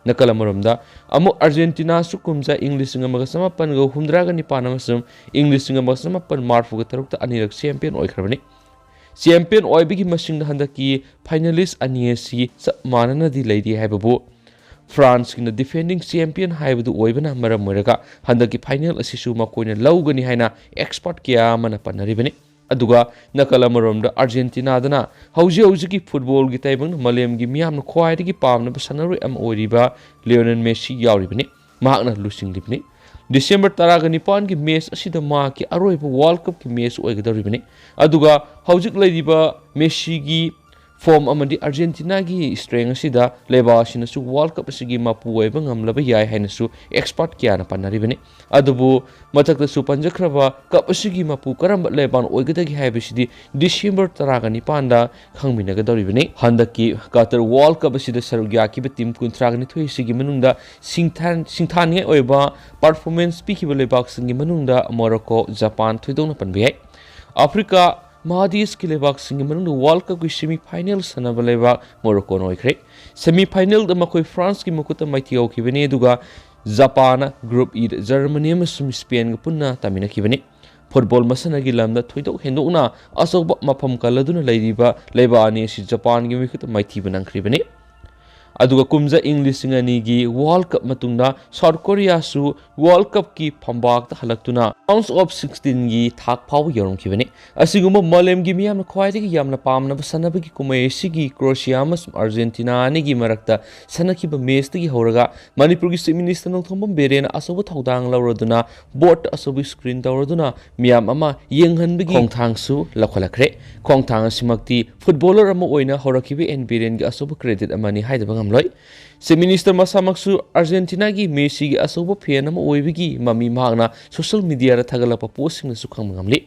ꯅꯥꯀꯜ ꯑꯃꯔꯣꯝꯗ ꯑꯃꯨꯛ ꯑꯥꯔꯖꯦꯟꯇꯤꯅꯥꯁꯨ ꯀꯨꯝꯖꯥ ꯏꯪ ꯂꯤꯁꯤꯡ ꯑꯃꯒ ꯆꯃꯥꯄꯟꯒ ꯍꯨꯝꯗ꯭ꯔꯥꯒ ꯅꯤꯄꯥꯟ ꯑꯃꯁꯨꯡ ꯏꯪ ꯂꯤꯁꯤꯡ ꯑꯃꯒ ꯆꯃꯥꯄꯟ ꯃꯔꯐꯨꯒ ꯇꯔꯨꯛꯇ ꯑꯅꯤꯔꯛ ꯆꯦꯝꯄꯤꯌꯟ ꯑꯣꯏꯈ꯭ꯔꯕꯅꯤ꯫ ꯆꯦꯝꯄꯤꯌꯟ ꯑꯣꯏꯕꯒꯤ ꯃꯁꯤꯡꯗ ꯍꯟꯗꯛꯀꯤ ꯐꯥꯏꯅꯦꯂꯤꯁ ꯑꯅꯤ ꯑꯁꯤ ꯆꯞ ꯃꯥꯟꯅꯅꯗꯤ ꯂꯩꯔꯤ ꯍꯥꯏꯕꯕꯨ ꯐ꯭ꯔꯥꯟꯁꯀꯤꯅ ꯗꯤꯐꯦꯟꯗꯤꯡ ꯆꯦꯝꯄꯤꯌꯟ ꯍꯥꯏꯕꯗꯨ ꯑꯣꯏꯕꯅ ꯃꯔꯝ ꯑꯣꯏꯔꯒ ꯍꯟꯗꯛꯀꯤ ꯐꯥꯏꯅꯦꯜ ꯑꯁꯤꯁꯨ ꯃꯈꯣꯏꯅ ꯂꯧꯒꯅꯤ ꯍꯥꯏꯅ ꯑꯦꯛꯁꯄꯔꯠ ꯀꯌꯥ ꯑꯃꯅ ꯄꯟꯅꯔꯤꯕꯅꯤ꯫ ꯑꯗꯨꯒ ꯅꯥꯀꯜ ꯑꯃꯔꯣꯝꯗ ꯑꯥꯔꯖꯦꯟꯇꯤꯅꯥꯗꯅ ꯍꯧꯖꯤꯛ ꯍꯧꯖꯤꯛꯀꯤ ꯐꯨꯠꯕꯣꯜꯒꯤ ꯇꯥꯏꯕꯪꯗ ꯃꯥꯂꯦꯝꯒꯤ ꯃꯤꯌꯥꯝꯅ ꯈ꯭ꯋꯥꯏꯗꯒꯤ ꯄꯥꯝꯅꯕ ꯁꯥꯟꯅꯔꯣꯏ ꯑꯃ ꯑꯣꯏꯔꯤꯕ ꯂꯤꯑꯣꯅꯦꯜ ꯃꯦꯁꯤ ꯌꯥꯎꯔꯤꯕꯅꯤ꯫ ꯃꯍꯥꯛꯅ ꯂꯨꯆꯤꯡꯂꯤꯕꯅꯤ꯫ ꯗꯤꯁꯦꯝꯕꯔ ꯇꯔꯥꯒ ꯅꯤꯄꯥꯟꯒꯤ ꯃꯦꯆ ꯑꯁꯤꯗ ꯃꯍꯥꯛꯀꯤ ꯑꯔꯣꯏꯕ ꯋꯥꯔꯜ ꯀꯞꯀꯤ ꯃꯦꯆ ꯑꯣꯏꯒꯗꯧꯔꯤꯕꯅꯤ꯫ ꯑꯗꯨꯒ ꯍꯧꯖꯤꯛ ꯂꯩꯔꯤꯕ ꯃꯦꯁꯤꯒꯤ ꯐꯣꯝ ꯑꯃꯗꯤ ꯑꯥꯔꯖꯦꯟꯇꯤꯅꯥꯒꯤ ꯁ꯭ꯇ꯭ꯔꯦꯡ ꯑꯁꯤꯗ ꯂꯩꯕꯥꯛ ꯑꯁꯤꯅꯁꯨ ꯋꯥꯔꯜ ꯀꯞ ꯑꯁꯤꯒꯤ ꯃꯄꯨ ꯑꯣꯏꯕ ꯉꯝꯂꯕ ꯌꯥꯏ ꯍꯥꯏꯅꯁꯨ ꯑꯦꯛꯁꯄꯔꯠ ꯀꯌꯥꯅ ꯄꯟꯅꯔꯤꯕꯅꯤ꯫ ꯑꯗꯨꯕꯨ ꯃꯊꯛꯇꯁꯨ ꯄꯟꯖꯈ꯭ꯔꯕ ꯀꯞ ꯑꯁꯤꯒꯤ ꯃꯄꯨ ꯀꯔꯝꯕ ꯂꯩꯕꯥꯛꯅ ꯑꯣꯏꯒꯗꯒꯦ ꯍꯥꯏꯕꯁꯤꯗꯤ ꯗꯤꯁꯦꯝꯕꯔ ꯇꯔꯥꯒ ꯅꯤꯄꯥꯟꯗ ꯈꯪꯃꯤꯟꯅꯒꯗꯧꯔꯤꯕꯅꯤ꯫ ꯍꯟꯗꯛꯀꯤ ꯀꯇꯔ ꯋꯥꯔꯜ ꯀꯞ ꯑꯁꯤꯗ ꯁꯔꯨꯛ ꯌꯥꯈꯤꯕ ꯇꯤꯝ ꯀꯨꯟꯊ꯭ꯔꯥꯒ ꯅꯤꯊꯣꯏ ꯑꯁꯤꯒꯤ ꯃꯅꯨꯡꯗ ꯁꯤꯡꯊꯥꯟ-, ꯁꯤꯡꯊꯥꯅꯤꯡꯉꯥꯏ ꯑꯣꯏꯕ ꯄꯔꯐꯣꯔꯃꯦꯟꯁ ꯄꯤꯈꯤꯕ ꯂꯩꯕꯥꯛꯁꯤꯡꯒꯤ ꯃꯅꯨꯡꯗ ꯃꯣꯔꯣꯀꯣ, ꯖꯄꯥꯟ ꯊꯣꯏꯗꯣꯛꯅ ꯄꯟꯕ ꯌꯥꯏ꯫ ꯑꯐ꯭ꯔꯤꯀꯥ ꯃꯍꯥꯗꯦꯁꯀꯤ ꯂꯩꯕꯥꯛꯁꯤꯡꯒꯤ ꯃꯅꯨꯡꯗ ꯋꯥꯔꯜ ꯀꯞꯀꯤ ꯁꯦꯃꯤ ꯐꯥꯏꯅꯦꯜ ꯁꯥꯟꯅꯕ ꯂꯩꯕꯥꯛ ꯃꯣꯔꯣꯀꯣꯅ ꯑꯣꯏꯈ꯭ꯔꯦ꯫ ꯁꯦꯃꯤ ꯐꯥꯏꯅꯦꯜꯗ ꯃꯈꯣꯏ ꯐ꯭ꯔꯥꯟꯁꯀꯤ ꯃꯈꯨꯠꯇ ꯃꯥꯏꯊꯤꯍꯧꯈꯤꯕꯅꯤ, ꯑꯗꯨꯒ ꯖꯄꯥꯟꯅ ꯒ꯭ꯔꯨꯞ ꯏꯗ ꯖꯔꯃꯅꯤ ꯑꯃꯁꯨꯡ ꯁ꯭ꯄꯦꯟꯒ ꯄꯨꯟꯅ ꯇꯥꯃꯤꯟꯅꯈꯤꯕꯅꯤ꯫ ꯐꯨꯠꯕꯣꯜ ꯃꯁꯥꯟꯅꯒꯤ ꯂꯝꯗ ꯊꯣꯏꯗꯣꯛ ꯍꯦꯟꯗꯣꯛꯅ ꯑꯆꯧꯕ ꯃꯐꯝ ꯀꯜꯂꯗꯨꯅ ꯂꯩꯔꯤꯕ ꯂꯩꯕꯥꯛ ꯑꯅꯤ ꯑꯁꯤ ꯖꯄꯥꯟꯒꯤ ꯃꯤꯈꯨꯠꯇ ꯃꯥꯏꯊꯤꯕ ꯅꯪꯈ꯭ꯔꯤꯕꯅꯤ꯫ ꯑꯗꯨꯒ ꯀꯨꯝꯖꯥ ꯏꯪ ꯂꯤꯁꯤꯡ ꯑꯅꯤꯒꯤ World Cup ꯃꯇꯨꯡꯗ South Koreaꯁꯨ World Cupꯀꯤ ꯐꯝꯕꯥꯛꯇ ꯍꯜꯂꯛꯇꯨꯅ Round of Sixteenꯒꯤ ꯊꯥꯛ ꯐꯥꯎꯕ ꯌꯧꯔꯝꯈꯤꯕꯅꯤ꯫ ꯑꯁꯤꯒꯨꯝꯕ ꯃꯥꯂꯦꯝꯒꯤ ꯃꯤꯌꯥꯝꯅ ꯈ꯭ꯋꯥꯏꯗꯒꯤ ꯌꯥꯝꯅ ꯄꯥꯝꯅꯕ ꯁꯥꯟꯅꯕꯒꯤ ꯀꯨꯝꯍꯩ ꯑꯁꯤꯒꯤ Croatia ꯑꯃꯁꯨꯡ Argentina ꯑꯅꯤꯒꯤ ꯃꯔꯛꯇ ꯁꯥꯟꯅꯈꯤꯕ matchꯇꯒꯤ ꯍꯧꯔꯒ ꯃꯅꯤꯄꯨꯔꯒꯤ Chief Minister ꯅꯣꯡꯊꯣꯝꯕꯝ ꯕꯤꯔꯦꯟꯅ ꯑꯆꯧꯕ ꯊꯧꯗꯥꯡ ꯂꯧꯔꯗꯨꯅ board ꯑꯆꯧꯕ screen ꯇꯧꯔꯗꯨꯅ ꯃꯤꯌꯥꯝ ꯑꯃ ꯌꯦꯡꯍꯟꯕꯒꯤ ꯈꯣꯡꯊꯥꯡꯁꯨ ꯂꯧꯈꯠꯂꯛꯈ꯭ꯔꯦ꯫ ꯈꯣꯡꯊꯥꯡ ꯑꯁꯤꯃꯛꯇꯤ footballer ꯑꯃ ꯑꯣꯏꯅ ꯍꯧꯔꯛꯈꯤꯕ ꯑꯦꯟ ꯕꯤꯔꯦꯟꯒꯤ ꯑꯆꯧꯕ credit ꯑꯃꯅꯤ ꯍꯥꯏꯗꯕ ꯉꯝꯂꯣꯏ꯫ Chief Minister ꯃꯁꯥꯃꯛꯁꯨ Argentinaꯒꯤ Messiꯒꯤ ꯑꯆꯧꯕ fan ꯑꯃ ꯑꯣꯏꯕꯒꯤ ꯃꯃꯤ ꯃꯍꯥꯛꯅ social mediaꯗ ꯊꯥꯒꯠꯂꯛꯄ postꯁꯤꯡꯅꯁꯨ ꯈꯪꯕ ꯉꯝꯂꯤ꯫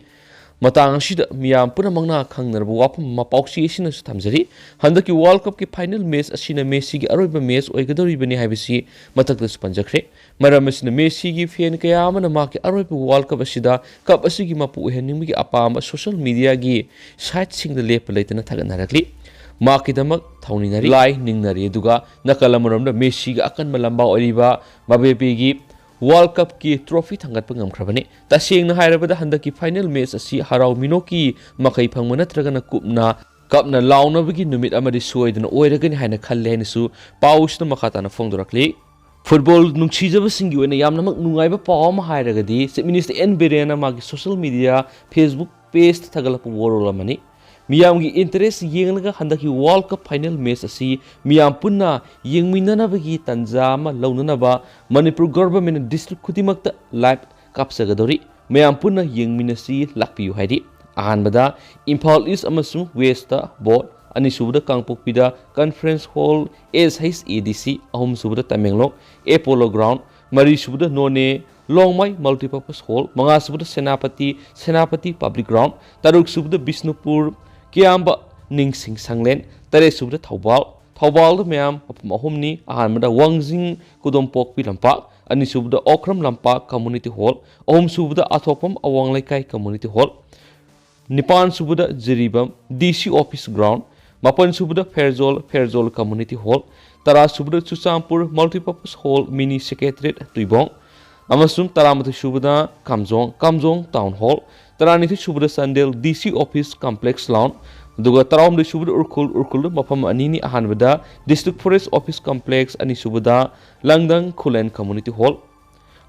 ꯃꯇꯥꯡ ꯑꯁꯤꯗ ꯃꯤꯌꯥꯝ ꯄꯨꯝꯅꯃꯛꯅ ꯈꯪꯅꯔꯕ ꯋꯥꯐꯝ ꯑꯃ ꯄꯥꯎꯆꯦ ꯑꯁꯤꯅꯁꯨ ꯊꯝꯖꯔꯤ꯫ ꯍꯟꯗꯛꯀꯤ World Cupꯀꯤ final match ꯑꯁꯤꯅ Messiꯒꯤ ꯑꯔꯣꯏꯕ match ꯑꯣꯏꯒꯗꯧꯔꯤꯕꯅꯤ ꯍꯥꯏꯕꯁꯤ ꯃꯊꯛꯇꯁꯨ ꯄꯟꯖꯈ꯭ꯔꯦ꯫ ꯃꯔꯝ ꯑꯁꯤꯅ Messiꯒꯤ fan ꯀꯌꯥ ꯑꯃꯅ ꯃꯍꯥꯛꯀꯤ ꯑꯔꯣꯏꯕ World Cup ꯑꯁꯤꯗ cup ꯑꯁꯤꯒꯤ ꯃꯄꯨ ꯑꯣꯏꯍꯟꯅꯤꯡꯕꯒꯤ ꯑꯄꯥꯝꯕ social mediaꯒꯤ siteꯁꯤꯡꯗ ꯂꯦꯞꯄ ꯂꯩꯇꯅ ꯊꯥꯒꯠꯅꯔꯛꯂꯤ꯫ ꯃꯍꯥꯛꯀꯤꯗꯃꯛ ꯊꯧꯅꯤꯅꯔꯤ, ꯂꯥꯏ ꯅꯤꯡꯅꯔꯤ꯫ ꯑꯗꯨꯒ ꯅꯥꯀꯜ ꯑꯃꯔꯣꯝꯗ Messiꯒꯤ ꯑꯀꯟꯕ ꯂꯝꯕꯥ ꯑꯣꯏꯔꯤꯕ ꯃꯕꯦꯄꯦꯒꯤ World Cupꯀꯤ trophy ꯊꯥꯡꯒꯠꯄ ꯉꯝꯈ꯭ꯔꯕꯅꯤ꯫ ꯇꯁꯦꯡꯅ ꯍꯥꯏꯔꯕꯗ ꯍꯟꯗꯛꯀꯤ final match ꯑꯁꯤ ꯍꯔꯥꯎ ꯃꯤꯅꯣꯛꯀꯤ ꯃꯈꯩ ꯐꯪꯕ ꯅꯠꯇ꯭ꯔꯒꯅ ꯀꯨꯞꯅ ꯀꯞꯅ ꯂꯥꯎꯅꯕꯒꯤ ꯅꯨꯃꯤꯠ ꯑꯃꯗꯤ ꯁꯣꯏꯗꯅ ꯑꯣꯏꯔꯒꯅꯤ ꯍꯥꯏꯅ ꯈꯜꯂꯦ ꯍꯥꯏꯅꯁꯨ ꯄꯥꯎꯁꯤꯅ ꯃꯈꯥ ꯇꯥꯅ ꯐꯣꯡꯗꯣꯔꯛꯂꯤ꯫ Football ꯅꯨꯡꯁꯤꯖꯕꯁꯤꯡꯒꯤ ꯑꯣꯏꯅ ꯌꯥꯝꯅꯃꯛ ꯅꯨꯡꯉꯥꯏꯕ ꯄꯥꯎ ꯑꯃ ꯍꯥꯏꯔꯒꯗꯤ Chief Minister ꯑꯦꯟ ꯕꯤꯔꯦꯟꯅ ꯃꯥꯒꯤ social media Facebook pageꯇ ꯊꯥꯒꯠꯂꯛꯄ ꯋꯥꯔꯣꯜ ꯑꯃꯅꯤ꯫ ꯃꯤꯌꯥꯝꯒꯤ interest ꯌꯦꯡꯂꯒ ꯍꯟꯗꯛꯀꯤ World Cup final match ꯑꯁꯤ ꯃꯤꯌꯥꯝ ꯄꯨꯟꯅ ꯌꯦꯡꯃꯤꯟꯅꯅꯕꯒꯤ ꯇꯥꯟꯖꯥ ꯑꯃ ꯂꯧꯅꯅꯕ ꯃꯅꯤꯄꯨꯔ governmentꯅ district ꯈꯨꯗꯤꯡꯃꯛꯇ live ꯀꯥꯞꯆꯒꯗꯧꯔꯤ꯫ ꯃꯌꯥꯝ ꯄꯨꯟꯅ ꯌꯦꯡꯃꯤꯟꯅꯁꯤ, ꯂꯥꯛꯄꯤꯌꯨ ꯍꯥꯏꯔꯤ꯫ ꯑꯍꯥꯟꯕꯗ ꯏꯝꯐꯥꯜ East ꯑꯃꯁꯨꯡ Westꯇ board, ꯑꯅꯤꯁꯨꯕꯗ ꯀꯥꯡꯄꯣꯛꯄꯤꯗ Conference Hall S H A D C, ꯑꯍꯨꯝꯁꯨꯕꯗ ꯇꯃꯦꯡꯂꯣꯡ Apollo Ground, ꯃꯔꯤꯁꯨꯕꯗ ꯅꯣꯅꯦ ꯂꯣꯡꯃꯥꯏ Multipurpose Hall, ꯃꯉꯥꯁꯨꯕꯗ ꯁꯦꯅꯥꯄꯇꯤ, ꯁꯦꯅꯥꯄꯇꯤ Public Ground, ꯇꯔꯨꯛꯁꯨꯕꯗ ꯕꯤꯁꯅꯨꯄꯨꯔ ꯀꯤꯌꯥꯝꯕ ꯅꯤꯡꯁꯤꯡ ꯁꯪꯂꯦꯟ, ꯇꯔꯦꯠꯁꯨꯕꯗ ꯊꯧꯕꯥꯜ, ꯊꯧꯕꯥꯜꯗ ꯃꯌꯥꯝ ꯃꯐꯝ ꯑꯍꯨꯝꯅꯤ꯫ ꯑꯍꯥꯟꯕꯗ ꯋꯥꯡꯖꯤꯡ ꯀꯨꯗꯣꯝꯄꯣꯛꯄꯤ ꯂꯝꯄꯥꯛ, ꯑꯅꯤꯁꯨꯕꯗ ꯑꯣꯀ꯭ꯔꯝ ꯂꯝꯄꯥꯛ Community Hall, ꯑꯍꯨꯝꯁꯨꯕꯗ ꯑꯊꯣꯛꯄꯝ ꯑꯋꯥꯡ ꯂꯩꯀꯥꯏ Community Hall, ꯅꯤꯄꯥꯟꯁꯨꯕꯗ Jiribam D C Office Ground, ꯃꯥꯄꯟꯁꯨꯕꯗ Pherzawl, Pherzawl Community Hall, ꯇꯔꯥꯁꯨꯕꯗ Churachandpur Multipurpose Hall Mini Secretariat ꯇꯨꯏꯕꯣꯡ, ꯑꯃꯁꯨꯡ ꯇꯔꯥꯃꯥꯊꯣꯏꯁꯨꯕꯗ ꯀꯥꯝꯖꯣꯡ, ꯀꯥꯝꯖꯣꯡ Town Hall, ꯇꯔꯥꯅꯤꯊꯣꯏꯁꯨꯕꯗ Chandel D C Office Complex Lawn, ꯑꯗꯨꯒ ꯇꯔꯥꯍꯨꯝꯗꯣꯏ ꯁꯨꯕꯗ ꯎꯔꯈꯨꯜ, ꯎꯔꯈꯨꯜꯗ ꯃꯐꯝ ꯑꯅꯤꯅꯤ, ꯑꯍꯥꯟꯕꯗ District Forest Office Complex, ꯑꯅꯤꯁꯨꯕꯗ ꯂꯪꯗꯪ ꯈꯨꯂꯦꯟ Community Hall꯫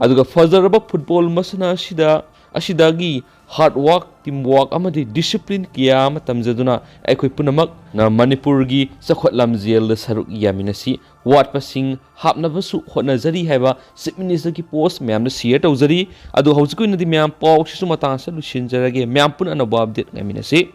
ꯑꯗꯨꯒ ꯐꯖꯔꯕ ꯐꯨꯠꯕꯣꯜ ꯃꯁꯥꯟꯅ ꯑꯁꯤꯗ, ꯑꯁꯤꯗꯒꯤ hard work, team work ꯑꯃꯗꯤ discipline ꯀꯌꯥ ꯑꯃ ꯇꯝꯖꯗꯨꯅ ꯑꯩꯈꯣꯏ ꯄꯨꯝꯅꯃꯛꯅ ꯃꯅꯤꯄꯨꯔꯒꯤ ꯆꯥꯎꯈꯠ ꯂꯝꯖꯦꯜꯗ ꯁꯔꯨꯛ ꯌꯥꯃꯤꯟꯅꯁꯤ꯫ ꯋꯥꯠꯄꯁꯤꯡ ꯍꯥꯞꯅꯕꯁꯨ ꯍꯣꯠꯅꯖꯔꯤ ꯍꯥꯏꯕ Chief Ministerꯒꯤ post ꯃꯌꯥꯝꯗ share ꯇꯧꯖꯔꯤ꯫ ꯑꯗꯨ ꯍꯧꯖꯤꯛꯀꯤ ꯑꯣꯏꯅꯗꯤ ꯃꯌꯥꯝ ꯄꯥꯎꯁꯤꯁꯨ ꯃꯇꯥꯡ ꯑꯁꯤꯗ ꯂꯣꯏꯁꯤꯟꯖꯔꯒꯦ꯫ ꯃꯌꯥꯝ ꯄꯨꯟꯅ ꯑꯅꯧꯕ update ꯉꯥꯏꯃꯤꯟꯅꯁꯤ꯫